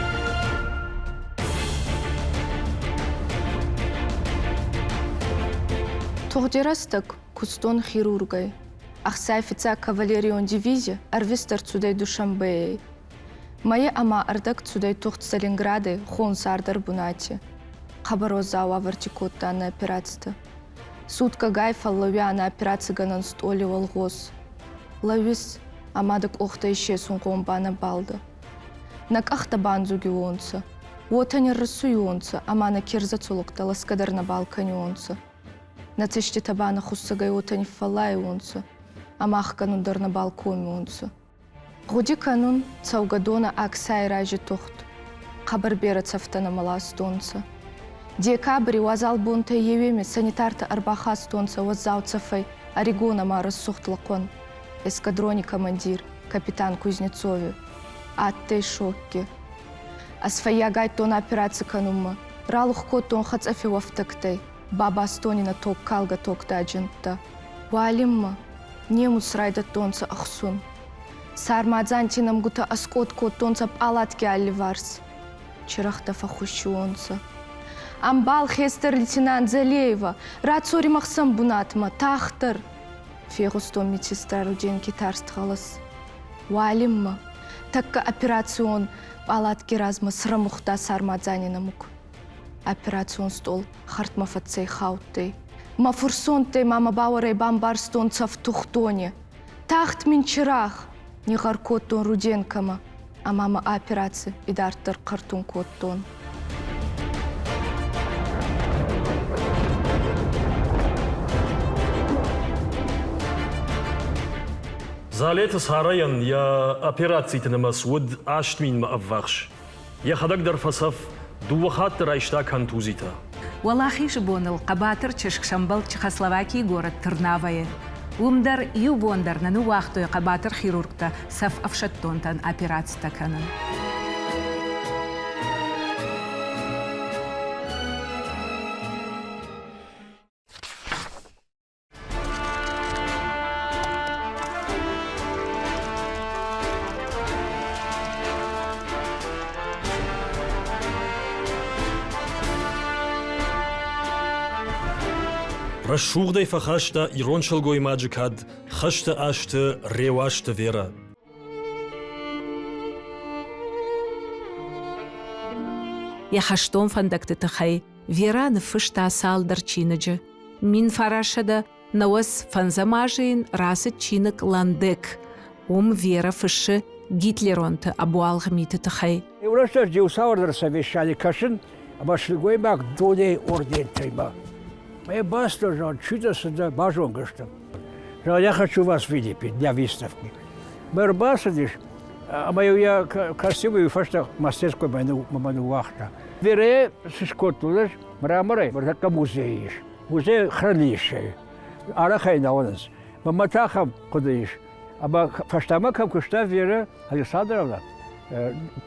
Тугъди рӕстӕг кустон хирургӕй. Ӕхсай фиццаг кавалерион дивизи ӕрвист ӕрцудӕй Душанбейӕй. Мӕйӕ ӕма ӕрдӕг цудӕй тугъд Сталинградӕй хонсардӕр бунати. Хъӕбӕр уӕззау уавӕрти кодта нӕ операцитӕ. Суткӕгай фӕллӕуианӕ операцигӕнӕн стъоли уӕлгъос. Лӕууис, ӕма дӕ къохтӕ исесунгъон ба нӕбал дӕ. Нӕ къӕхтӕ бандзугиуонцӕ, уотӕ нирресуйуонцӕ ӕма нӕ керзӕ цулухътӕ ласгӕ дӕр нӕбал кӕниуонцӕ. Нӕ цӕститӕ ба нӕ хуссӕгӕй уотӕ ниффӕллайуонцӕ ӕма ӕхгӕнун дӕр нӕбал комиуонцӕ. Гъуди кӕнун цӕугӕдонӕ Аксай рази тухт. Хъӕбӕр берӕ цӕфтӕ нӕмӕ ластонцӕ. Декабри уазал бонтӕй еуеми санитартӕ ӕрбахастонцӕ уӕззау цӕфӕй ӕригон ӕма рӕсугъд лӕхъуӕн, эскадрони командир, капитан Кузнецови. Адтӕй шокки. Ӕз фӕййагайдтон операци кӕнунмӕ, ралух кодтон хӕцъӕфи уӕфтӕгтӕй, бабастон ин ӕ тогкалгӕ тогдаджинттӕ. Уалинмӕ немуц райдӕдтонцӕ ӕхсун. Сармадзанти нӕмгутӕ ӕскъот кодтонцӕ пъалатки алливарс. Чирӕгътӕ фӕххуссиуонцӕ. Ӕмбал хестӕр лейтенант Залеева, рацори мӕхсӕн бунатмӕ, тагъддӕр! Фегъустон медсестра Руденки тарст гъӕлӕс. Уалинмӕ, тӕккӕ операцион пъалатки размӕ срӕмугъта сармадзани нӕмуг. Операцион стъол хӕрдмӕ фӕццӕйхаудтӕй. Мӕ фурсонтӕй ма мӕ бауӕрӕй бамбарстон цӕф тухтони. Тагъд мин чирагъ! нигъгъӕр кодтон Руденкомӕ ӕма мӕ операци идарддӕр хъӕртун кодтон. Залеты Сарайӕн йӕ операциты нымӕц уыд 8 000-мӕ ӕввахс. Йӕхӕдӕг дӕр фӕцӕф, дыууӕ хатты райста контузитӕ. Уӕлахизы боныл хъӕбатыр чызг сӕмбӕлд Чехословакийы горӕт Трнавайы. Уым дӕр иу бон дӕр нӕ ныууагътой хъӕбатыр хирургтӕ цӕф ӕфсӕддонтӕн операцитӕ кӕнын. Рӕсугъдӕй фӕхаста ирон сылгоймаджы кад хӕсты азты Реуазты Верӕ. Йӕ хӕстон фӕндӕгты тыххӕй Верӕ ныффыста цалдӕр чиныджы. 1995 азы йын рацыд чиныг «Ландек». Уым Вера фыссы гитлеронты ӕбуалгъ миты тыххӕй. Иу рӕстӕджы иу цавӕрдӕр совещани кӕсын, ӕмӕ сылгоймаг дунейы ордентӕй-ма. Мӕ баста, зӕгъ, чидӕр цыдӕр базонгӕ стӕм. Зӕгъ, я хочу вас видеть для выставки. Мӕ ӕрбацыдис, ӕмӕ-иу йӕ костюмы фӕстӕ мастерской мӕ ныууагъта. Верӕ цы скодтон ӕз, мраморӕй, ныртӕккӕ музейы ис. Музей хранилищейы. Арӕхӕй нӕ уынынц. Мӕнмӕ та ахӕм хъуыды ис, ӕмӕ фӕстӕмӕ кӕм куыста Верӕ Александровна,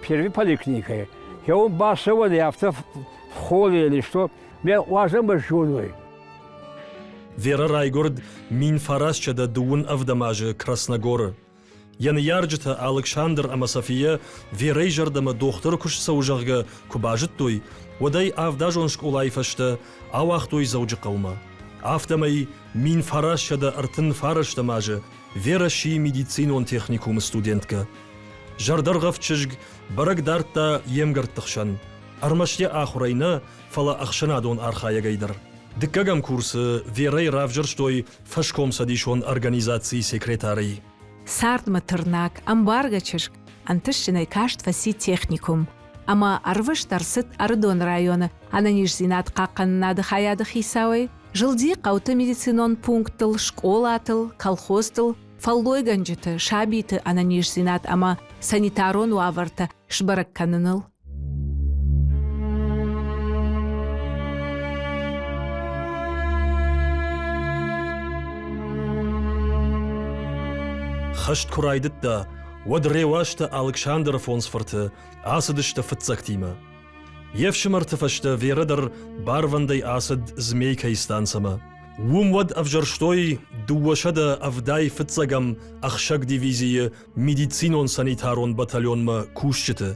первый поликлиникӕйы, йӕ уым бацӕуӕны афтӕ в холле или что, ме уазӕгмӕ зоной. Верӕ райгуырд 1927 азы Красногоры. Йӕ ныййарджытӕ Алыксандр ӕмӕ София Верӕйы зӕрдӕмӕ дохтыры куыст цӕуы, зӕгъгӕ, куы базыдтой, уӕд ӕй авдазон скъолайы фӕстӕ ауагътой Дзӕуджыхъӕумӕ. Афтӕмӕй 1939 азы Верӕ сси медицинон техникумы студенткӕ. Зӕрдӕргъӕвд чызг бӕрӕг дардта йе мгӕртты хсӕн. Ӕрмӕст йӕ ахуырӕй нӕ, фӕлӕ ӕхсӕнадон архайӕгӕй дӕр. Дыккӕгӕм курсы Верӕйы равзӕрстой фӕскомцӕдисон организацийы секретарӕй. Цардмӕ тырнӕг, ӕмбаргӕ чызг ӕнтыстджынӕй каст фӕци техникум ӕмӕ ӕрвыст ӕрцыд Ӕрыдоны районы ӕнӕниздзинад хъахъхъӕнынады хайады хицауӕй, зылди хъӕуты медицинон пункттыл, скъолатыл, колхозтыл, фӕллойгӕнджыты, сабиты ӕнӕниздзинад ӕмӕ санитарон уавӕртӕ сбӕрӕг кӕныныл. Хӕст куы райдыдта, уӕд Реуазты Алыксандры фондз фырты ацыдысты фыццӕгтимӕ. Йе фсымӕрты фӕстӕ Верӕ дӕр барвӕндӕй ацыд Змейкӕйы станцӕмӕ. Уым уӕд ӕвзӕрстой 270 фыццӕгӕм ӕхсӕг дивизийы медицинон-санитарон батальонмӕ кусджыты.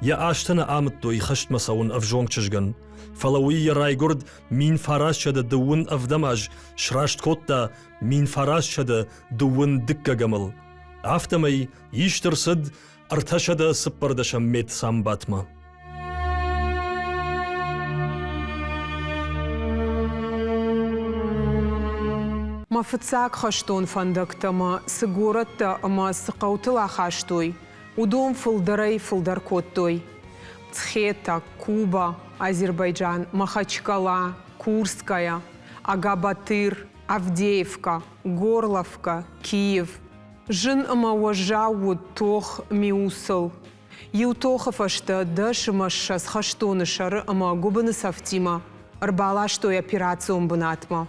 Йӕ азтӕ нӕ амыдтой хӕстмӕ цӕуын ӕвзонг чызгӕн, фӕлӕ уый йӕ райгуырд 1927 аз сраст кодта 1922-ӕмыл. Афтӕмӕй ист ӕрцыд 314 медсанбатмӕ. Мӕ фыццаг хӕстон фӕндӕгтӕ мӕ цы горӕттӕ ӕмӕ цы хъӕутыл ахастой, уыдон фылдӕрӕй-фылдӕр кодтой. Мцхета, Куба, Азербайджан, Махачкала, Курская, Агабатыр, Авдеевка, Горловка, Киев. Зын ӕмӕ уӕззау уыд тох Миусыл. Иу тохы фӕстӕ дӕс ӕмӕ 20 хӕстоны сӕры ӕмӕ гуыбыны цӕфтимӕ ӕрбаластой операцион бынатмӕ.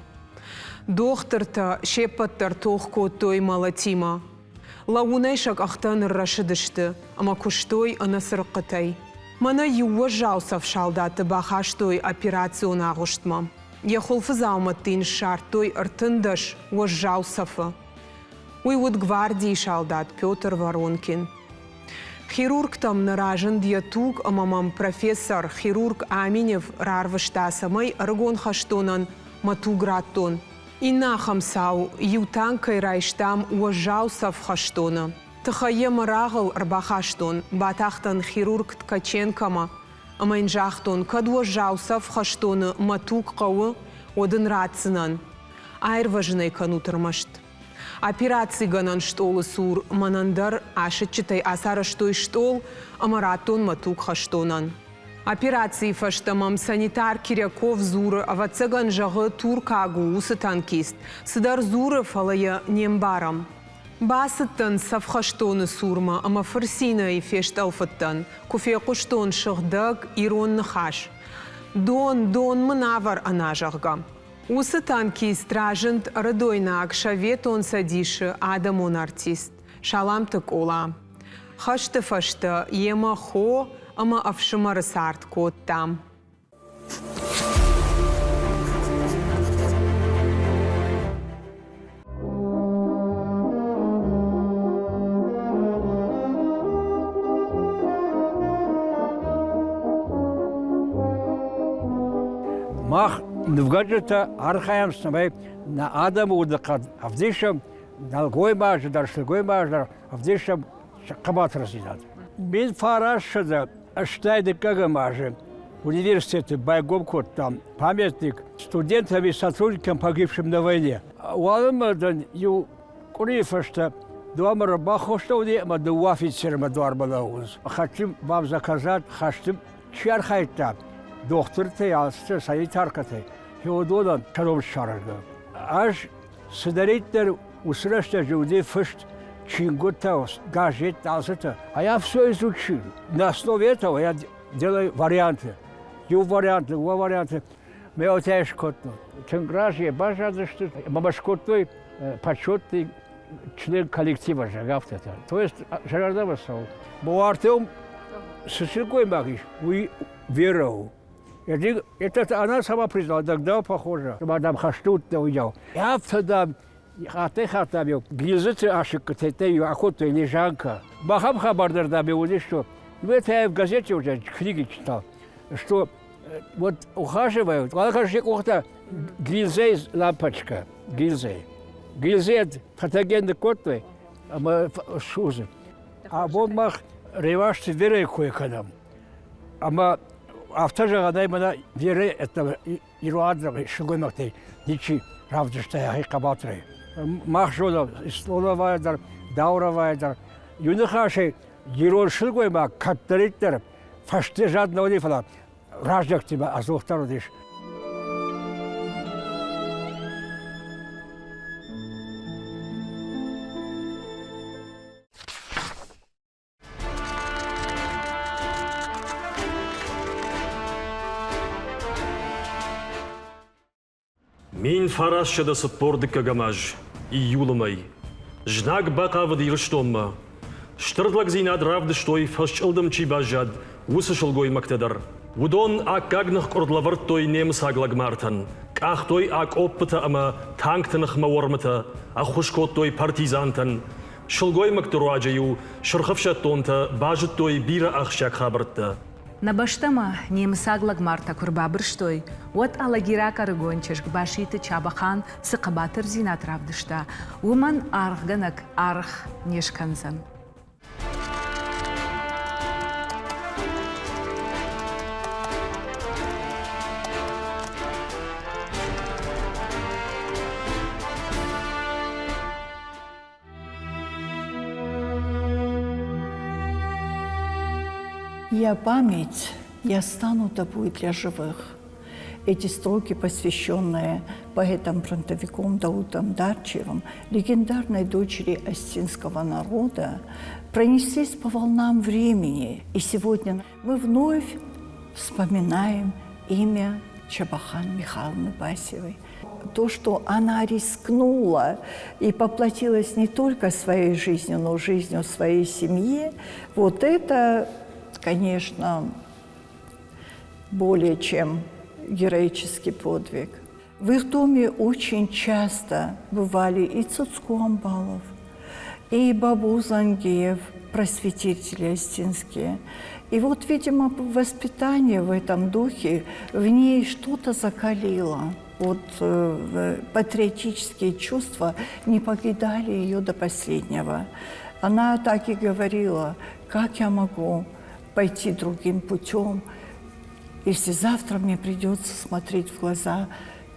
Дохтыртӕ се ппӕт дӕр тох кодтой мӕлӕтимӕ. Лӕууынӕй сӕ къӕхтӕ ныррӕсыдысты ӕмӕ куыстой ӕнӕ цырыхъхъытӕй. Мӕнӕ иу уӕззау цӕф салдаты бахастой операцион агъуыстмӕ. Йӕ хуылфы дзаумӕтты йын ссардтой 13 уӕззау цӕфы. Уый уыд гвардийы салдат Петр Воронкин. Хирургтӕм нӕ разынд йӕ туг ӕмӕ мӕм профессор, хирург Аминев рарвыста, цӕмӕй ӕрыгон хӕстонӕн мӕ туг радтон. Иннӕ ахӕм цау, иу танкӕй райстам уӕззау цӕф хӕстоны. Тыхӕй йӕ мӕ рагъыл ӕрбахастон, батахтӕн хирург Ткаченкомӕ ӕмӕ йын загътон, кӕд уӕззау цӕф хӕстоны мӕ туг хъӕуы, уӕд ын ратдзынӕн. Аирвӕзын ӕй кӕнут ӕрмӕст. Операцигӕнӕн стъолы цур мӕнӕн дӕр асыччытӕй ацарӕзтой стъол ӕмӕ радтон мӕ туг хӕстонӕн. Операцийы фӕстӕ мӕм санитар Киряков дзуры, ӕвӕццӕгӕн, зӕгъы, туркаг у уыцы танкист. Цыдӕр дзуры, фӕлӕ йӕ не мбарӕм. Бацыдтӕн цӕф хӕстоны цурмӕ ӕмӕ фырцинӕй фестъӕлфыдтӕн, куы фехъуыстон сыгъдӕг ирон ныхас. Дон, дон мын авӕр ӕна, зӕгъгӕ. Уыцы танкист разынд ӕрыдойнаг Советон Цӕдисы адӕмон артист Саламты Къола. Хӕсты фӕстӕ йемӕ хо ӕмӕ ӕфсымӕры цард кодтам. Мах нывгӕнджытӕ архайӕм, цӕмӕй нӕ адӕмы удыхъӕд ӕвдисӕм, нӕлгоймаджы дӕр, сылгоймаджы дӕр ӕвдисӕм хъӕбатырдзинад. 1982 азы университеты байгом кодтам памятник студентам и сотрудникам, погибшим на войне. Уалынмӕ дын иу къуырийы фӕстӕ дуармӕ ӕрбахостӕуыди ӕмӕ дыууӕ офицермӕ дуармӕ лӕууынц. Хотим вам заказать хӕсты чи архайдта, дохтыртӕй, алцытӕ, санитаркӕтӕй, уыдонӕн кӕрон ссарӕгӕ. Ӕз цыдӕриддӕр уыцы рӕстӕджы уыди фыст чингуытӕ, газеттӕ, алцытӕ. А я все изучил. На основе этого я делаю варианты. Иу вариант, дыууӕ варианты. Мӕ отӕй скодтон. Тынг разыйӕ баззадысты ӕмӕ мӕ скодтой почетный член коллектива, зӕгъгӕ, афтӕтӕ. То есть зӕрдӕмӕ цӕуы. Буартӕм цы сылгоймаг ис, уый Вера у. Это она сама признала, тогда похоже, мадам хӕсты уыдтӕ уыйау. Афтӕ, дам, хаттӕй-хаттӕм-иу гилдзыты асыккытӕй-иу акодтой лежанка. Махӕм хабар дӕр, дам, уыди, что ну это я в газете уже книги читал, что вот ухаживают, она, конечно, къухтӕ гильзӕй лампочка, гильзӕй. Гильзӕй фотоген ныккодтой ӕмӕ судзы. Абон мах Ревашты Верӕйы кой кӕнӕм. Ӕмӕ афтӕ зӕгъӕнӕй мӕнӕ Верӕ это ирон адӕмы сылгоймӕгтӕй ничи равдыста йӕхи хъӕбатырӕй. Мах зонӕм Слоновая дӕр, Дауровая дӕр. Иу ныхасӕй ирон сылгоймаг кӕддӕриддӕр фӕсте зад нӕ уыди, фӕлӕ раздӕгтимӕ ӕдзухдӕр уыдис. 1942 аз, июлы мӕй. Знаг бахъавыд Ирыстонмӕ. Стыр лӕгдзинад равдыстой, фӕсчъылдым чи баззад, уыцы сылгоймӕгтӕ дӕр. Уыдон аккаг ныхкъуырд лӕвӕрдтой немыцаг лӕгмартӕн, къахтой акъоппытӕ ӕмӕ танкты ныхмӕ уӕрмытӕ, ӕххуыс кодтой партизантӕн. Сылгоймӕгты руаджы-иу сырхӕфсӕддонтӕ базыдтой бирӕ ахсджиаг хабӕрттӕ. Нӕ бӕстӕмӕ немыцаг лӕгмартӕ куы рбабырстой, уӕд алагираг ӕрыгон чызг Баситы Чабӕхан цы хъӕбатырдзинад равдыста, уымӕн аргъгӕнӕг аргъ не скӕндзӕн. Я память, я стану тобой для живых. Эти строки, посвященные поэтам-фронтовиком Даутом Дарчевым, легендарной дочери остинского народа, пронеслись по волнам времени. И сегодня мы вновь вспоминаем имя Чабахан Михайловны Басевой. То, что она рискнула и поплатилась не только своей жизнью, но и жизнью своей семьи, вот это, конечно, более чем героический подвиг. В их доме очень часто бывали и Цуцку Амбалов, и Бабу Зангиев, просветители остинские. И вот, видимо, воспитание в этом духе в ней что-то закалило. Вот патриотические чувства не покидали ее до последнего. Она так и говорила, как я могу пойти другим путем, если завтра мне придется смотреть в глаза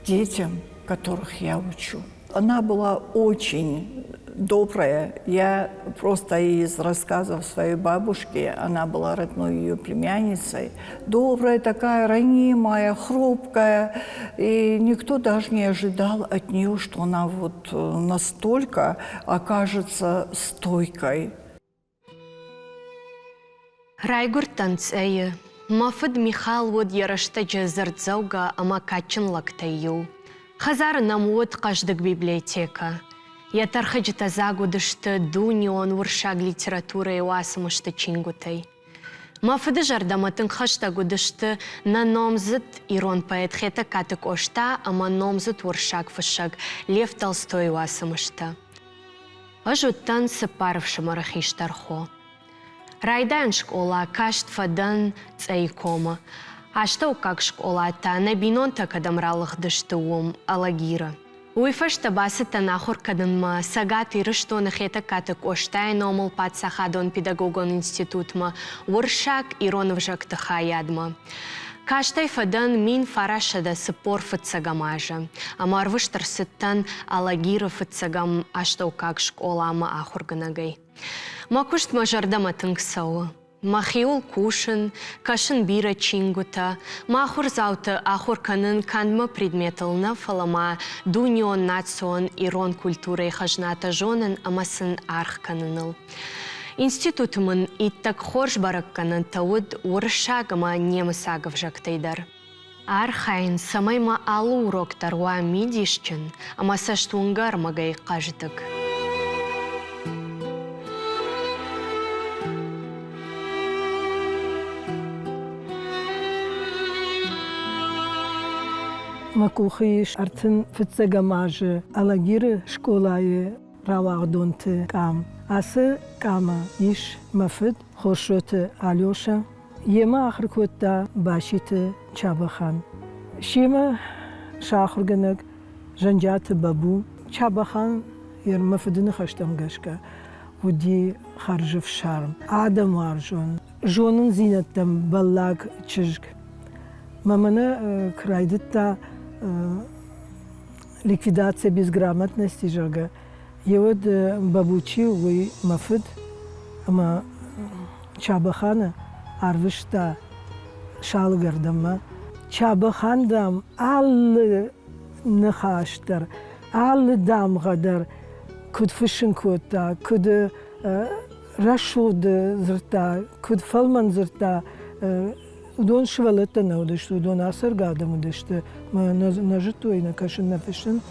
детям, которых я учу. Она была очень добрая. Я просто из рассказов своей бабушки, она была родной ее племянницей, добрая такая, ранимая, хрупкая. И никто даже не ожидал от нее, что она вот настолько окажется стойкой. Райгуырдтӕн Цъӕйы. Мӕ фыд Михал уыд йӕ рӕстӕджы дзырддзӕугӕ ӕмӕ кадджын лӕгтӕй иу. Хӕдзары нӕм уыд хъӕздыг библиотекӕ. Йӕ тӕрхӕджытӕ дзаг уыдысты дунеон уырыссаг литературӕйы уацмысты чингуытӕй. Мӕ фыды зӕрдӕмӕ тынг хӕстӕг уыдысты нӕ номдзыд ирон поэт Хетӕгкаты Къоста ӕмӕ номдзыд уырыссаг фыссӕг Лев Толстойы уацмыстӕ. Ӕз уыдтӕн цыппар ӕфсымӕры хистӕр хо. Райдайӕн скъола каст фӕдӕн Цъӕйы комы. Астӕуккаг скъола та нӕ бинонтӕ кӕдӕм ралыгъдысты, уым, Алагиры. Уый фӕстӕ бацыдтӕн ахуыр кӕнынмӕ Цӕгат Ирыстоны Хетӕгкаты Къостайы номыл паддзахадон педагогон институтмӕ уырыссаг ирон ӕвзӕгты хайадмӕ. Кастӕй фӕдӕн 1945 азы ӕмӕ ӕрвыст ӕрцыдтӕн Алагиры фыццӕгӕм астӕуккаг скъоламӕ ахуыргӕнӕгӕй. Мӕ куыст мӕ зӕрдӕмӕ тынг цӕуы. Мӕхиуыл кусын, кӕсын бирӕ чингуытӕ, мӕ ахуырдзауты ахуыр кӕнын канд мӕ предметыл нӕ, фӕлӕ ма дунеон национ ирон культурӕйы хӕзнатӕ зонын ӕмӕ сын аргъ кӕныныл. Институты мын иттӕг хорз бӕрӕггӕнӕнтӕ уыд уырыссаг ӕмӕ немыцаг ӕвзӕгтӕй дӕр. Архайын, цӕмӕй мӕ алы урок дӕр уа мидисджын ӕмӕ цӕстуынгӕ ӕрмӕгӕй хъӕздыг. Мӕ къухы ис 35 азы Алагиры скъолайы рауагъдонты къам. Ацы къамы ис мӕ фыд Хосроты Алеша, Йемӕ ахуыр кодта Баситы Чабӕхан. Семӕ сӕ ахуыргӕнӕг Зӕнджиаты Бабу. Чабӕхан йӕ мӕ фыды ныхӕстӕм гӕсгӕ уыди хӕрзӕфсарм, адӕмуарзон, зонындзинӕдтӕм бӕллаг чызг. Мӕ мӕнӕ куы райдыдта ликвидация безграмотности, зӕгъгӕ, Еуӕд Бабучи уый мӕ фыд ӕмӕ Чабӕханы арвыста Салыгӕрдӕнмӕ. Чабӕхан, дам, алы ныхас дӕр, алы дамгъӕ дӕр куыд фыссын кодта, куыд рӕсугъд дзырдта, куыд фӕлмӕн дзырдта, уыдон сывӕллӕттӕ нӕ уыдысты, уыдон ацӕргӕ адӕм уыдысты, нӕ зыдтой нӕ кӕсын, нӕ фыссын,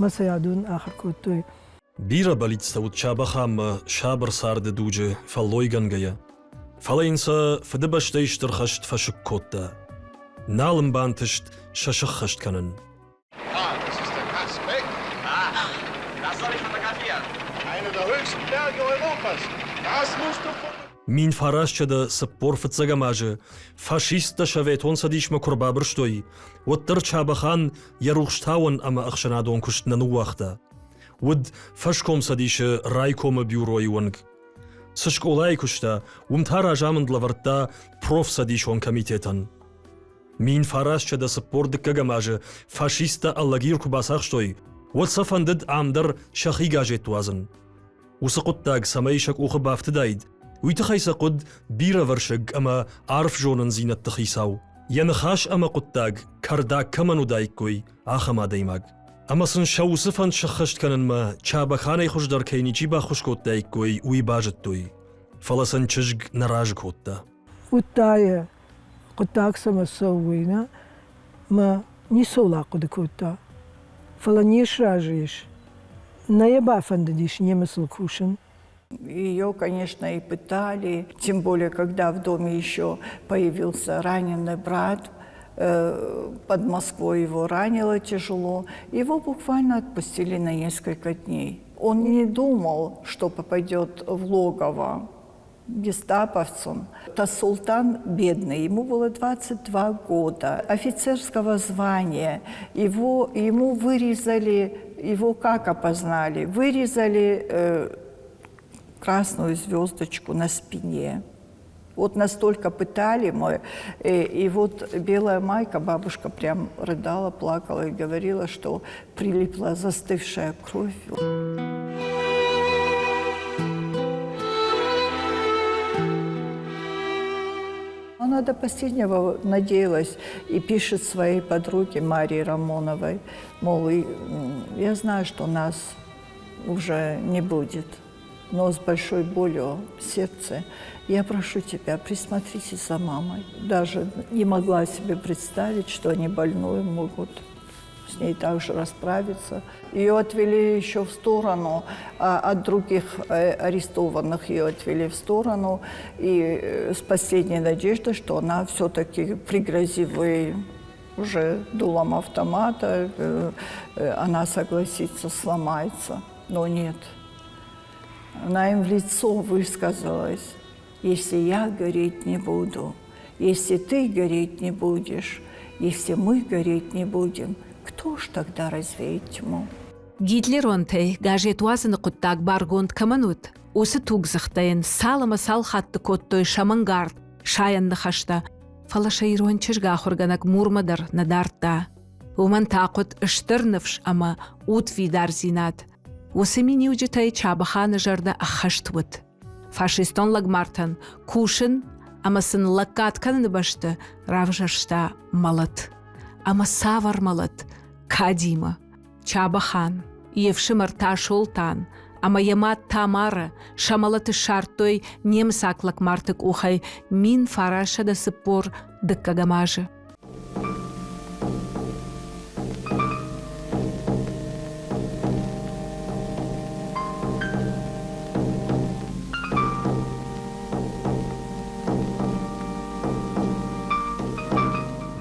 мӕ сӕ адон ахуыр кодтой. Бирӕ бӕллицтӕ уыд Чабӕханмӕ сабыр царды дуджы фӕллойгӕнгӕйӕ. Фӕлӕ йын сӕ Фыдыбӕстӕйы Стыр хӕст фӕсыкк кодта. Нал ын бантыст сӕ сыххӕст кӕнын. Ah, das ist der Kasbek. Ah, das soll ich fotografieren. Einer der höchsten Berge Europas. Das musst du 1945 азы фашисттӕ Советон Цӕдисмӕ куы рбабырстой, уӕддӕр Чабӕхан йӕ рухстауӕн ӕмӕ ӕхсӕнадон куыст нӕ ныууагъта. Уыд фӕскомцӕдисы райкомы бюройы уӕнг. Цы скъолайы куыста, уым та разамынд лӕвӕрдта профцӕдисон комитетӕн. 1942 азы фашисттӕ Алагир куы бацахстой, уӕд сӕ фӕндыд ам дӕр сӕхи газет уадзын. Уыцы хъуыддаг цӕмӕй сӕ къухы бафтыдаид, уый тыххӕй сӕ хъуыд бирӕвӕрсыг ӕмӕ арф зонындзинӕдты хицау. Йӕ ныхас ӕмӕ хъуыддаг кӕрдӕг кӕмӕн уыдаиккой, ахӕм адӕймаг. Ӕмӕ сын сӕ уыцы фӕнд сӕххӕст кӕнынмӕ Чабӕханӕй хуыздӕр кӕй ничи баххуыс кодтаиккой, уый базыдтой. Фӕлӕ сын чызг нӕ разы кодта. Уыдта йӕ, хъуыддаг цӕмӕ цӕуы, уый нӕ, мӕ ницӕуыл ахъуыды кодта. Фӕлӕ не сразы ис. Нӕ йӕ бафӕндыдис немыцыл кусын. Ее, конечно, и пытали, тем более, когда в доме еще появился раненый брат, под Москвой его ранило тяжело, его буквально отпустили на несколько дней. Он не думал, что попадет в логово гестаповцам. Тасултан бедный, ему было 22 года, офицерского звания. Его, ему вырезали, его как опознали? Вырезали красную звездочку на спине. Вот настолько пытали мы. И вот белая майка, бабушка прям рыдала, плакала и говорила, что прилипла застывшая кровь. Она до последнего надеялась и пишет своей подруге Марии Рамоновой, мол, я знаю, что нас уже не будет, но с большой болью в сердце я прошу тебя, присмотрите за мамой. Даже не могла себе представить, что они больную могут с ней также расправиться. Ее отвели еще в сторону, от других арестованных ее отвели в сторону. И с последней надеждой, что она все-таки, пригрозив ей уже дулом автомата, она согласится, сломается. Но нет. Она им в лицо высказалась. Если я гореть не буду, если ты гореть не будешь, если мы гореть не будем, кто ж тогда развеет тьму? Гитлеронтӕй газет уадзыны хъуыддаг баргонд кӕмӕн уыд, уыцы тугдзыхтӕ йын цал ӕмӕ цал хатты кодтой сӕ мӕнгард, сайӕн ныхӕстӕ, фӕлӕ сӕ ирон чызг ахуыргӕнӕг мурмӕ дӕр нӕ дардта. Уымӕн та хъуыд стыр ныфс ӕмӕ удвидардзинад. Уыцы миниуджытӕй Чабӕханы зӕрдӕ ӕххӕст уыд. Фашистон лӕгмартӕн кусын ӕмӕ сын лӕггад кӕныны бӕсты равзӕрста мӕлӕт. Ӕмӕ цавӕр мӕлӕт? Кадимӕ. Чабӕхан, йе фсымӕр Тасолтан ӕмӕ йӕ мад Тамара сӕ мӕлӕт ссардтой немыцаг лӕгмарты къухӕй 1942 азы.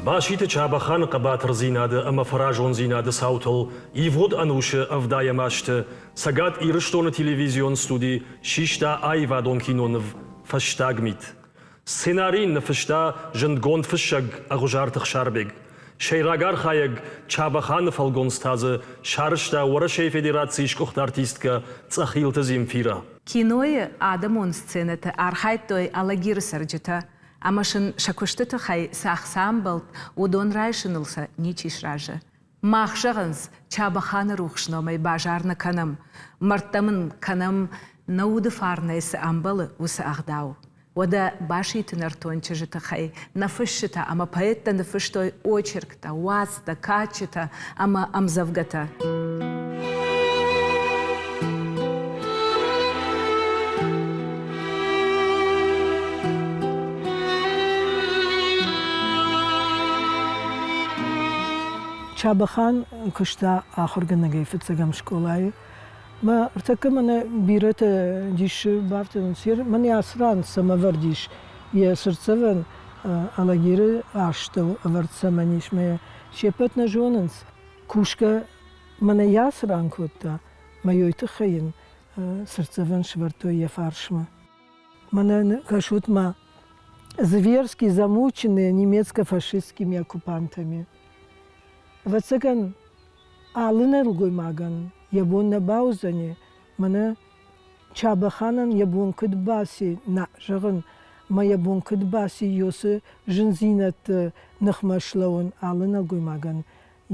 Баситы Чабӕханы хъӕбатырдзинады ӕмӕ фӕразондзинады цаутыл ивгъуыд ӕнусы ӕвдайӕм азты Цӕгат Ирыстоны телевизион студи систа аивадон киноныв «Фӕстаг мит». Сценарий ныффыста зындгонд фыссӕг Ӕгъуызарты Ӕхсарбег. Сӕйраг архайӕг Чабӕханы фӕлгонц та дзы сарӕзта Уӕрӕсейы Федерацийы сгуыхт артисткӕ Цъӕхилты Земфирӕ. Кинойы адӕмон сценӕты архайдтой Алагиры цӕрджытӕ, ӕмӕ сын сӕ куысты тыххӕй цы ӕхца ӕмбӕлд, уыдон райсыныл сӕ ничи сразы. Мах, зӕгъынц, Чабӕханы рухс номӕй базар нӕ кӕнӕм, мӕрдтӕм ын кӕнӕм нӕ уды фарнӕй цы ӕмбӕлы, уыцы ӕгъдау. Уӕдӕ Баситы нӕртон чызджы тыххӕй нӕ фысджытӕ ӕмӕ поэттӕ ныффыстой очерктӕ, уацтӕ, кадджытӕ ӕмӕ ӕмдзӕвгӕтӕ. Чабӕхан куыста ахуыргӕнӕгӕй фыццӕгӕм скъолайы. Мӕ ӕртӕккӕ мӕнӕ бирӕтӕ дисы бафтыдынц, мӕнӕ ацы ран цӕмӕ ӕвӕрд ис, йӕ цыртдзӕвӕн Алагиры астӕу ӕвӕрд цӕмӕн ис, мӕ се ппӕт нӕ зонынц. Кусгӕ мӕнӕ йӕ ацы ран кодта, мӕ йой тыххӕй йын цыртдзӕвӕн сӕвӕрдтой йӕ фарсмӕ. Мӕнӕ кӕсут ма, зверски замученные немецко-фашистскими оккупантами. Ӕвӕццӕгӕн, алы нӕлгоймагӕн йӕ бон нӕ бауыдзӕни, мӕнӕ Чабӕханӕн йӕ бон куыд баци, нӕ зӕгъын, мӕ йӕ бон куыд баци Йосы зындзинӕдты ныхмӕ слӕууын алы нӕлгоймагӕн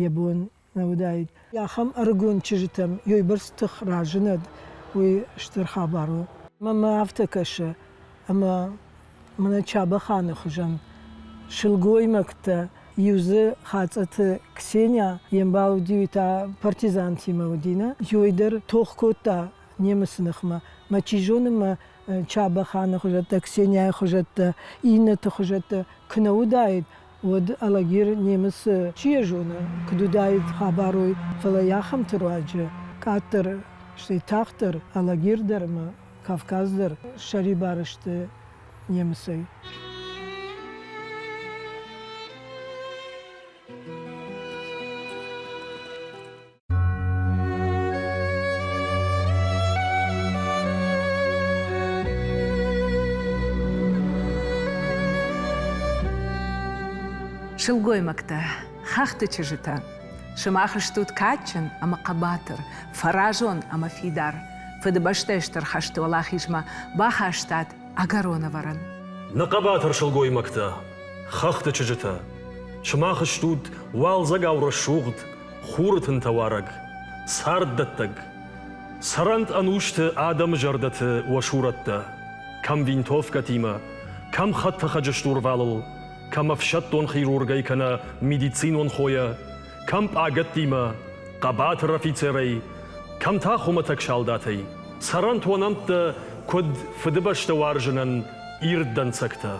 йӕ бон нӕ уыдаид. Ахӕм ӕрыгон чызджытӕм уыйбӕрц тых разынӕд, уый стыр хабар у. Мӕнмӕ афтӕ кӕсы, ӕмӕ мӕнӕ Чабӕханы хуызӕн сылгоймӕгтӕ, иу дзы Хацъӕты Ксеня, йе мбал уыди, уый та партизантимӕ уыди, нӕ? Йой дӕр тох кодта немыцы ныхмӕ. Мӕ чи зоны, мӕ Чабӕханы хуызӕттӕ, Ксеняйы хуызӕттӕ, иннӕты хуызӕттӕ куы нӕ уыдаид, уӕд Алагир немыцы, чи йӕ зоны, куыд уыдаид хабар уый, фӕлӕ йӕ ахӕмты руаджы къаддӕр, стӕй тагъддӕр Алагир дӕр ӕмӕ Кавказ дӕр ссӕрибар сты немыцӕй. Сылгоймӕгтӕ, хӕхты чызджытӕ, сымах стут кадджын ӕмӕ хъӕбатыр, фӕразон ӕмӕ фидар. Фыдыбӕстӕйы Стыр хӕсты уӕлахизмӕ бахастат ӕгӕрон ӕвӕрӕн. Нӕ хъӕбатыр сылгоймӕгтӕ, хӕхты чызджытӕ, сымах стут уалдзӕгау рӕсугъд, хуры тынтӕ уарӕг, царддӕттӕг. Цӕрӕнт ӕнусты адӕмы зӕрдӕты уӕ сурӕттӕ, кӕм винтовкӕтимӕ, кӕм хӕдтӕхӕджы штурвалыл, кӕм ӕфсӕддон хирургӕй кӕнӕ медицинон хойӕ, кӕм пъагӕттимӕ, хъӕбатыр афицерӕй, кӕм та хуымӕтӕг салдатӕй. Цӕрӕнт уӕ нӕмттӕ куыд Фыдыбӕстӕ уарзынӕн ирд дӕнцӕгтӕ.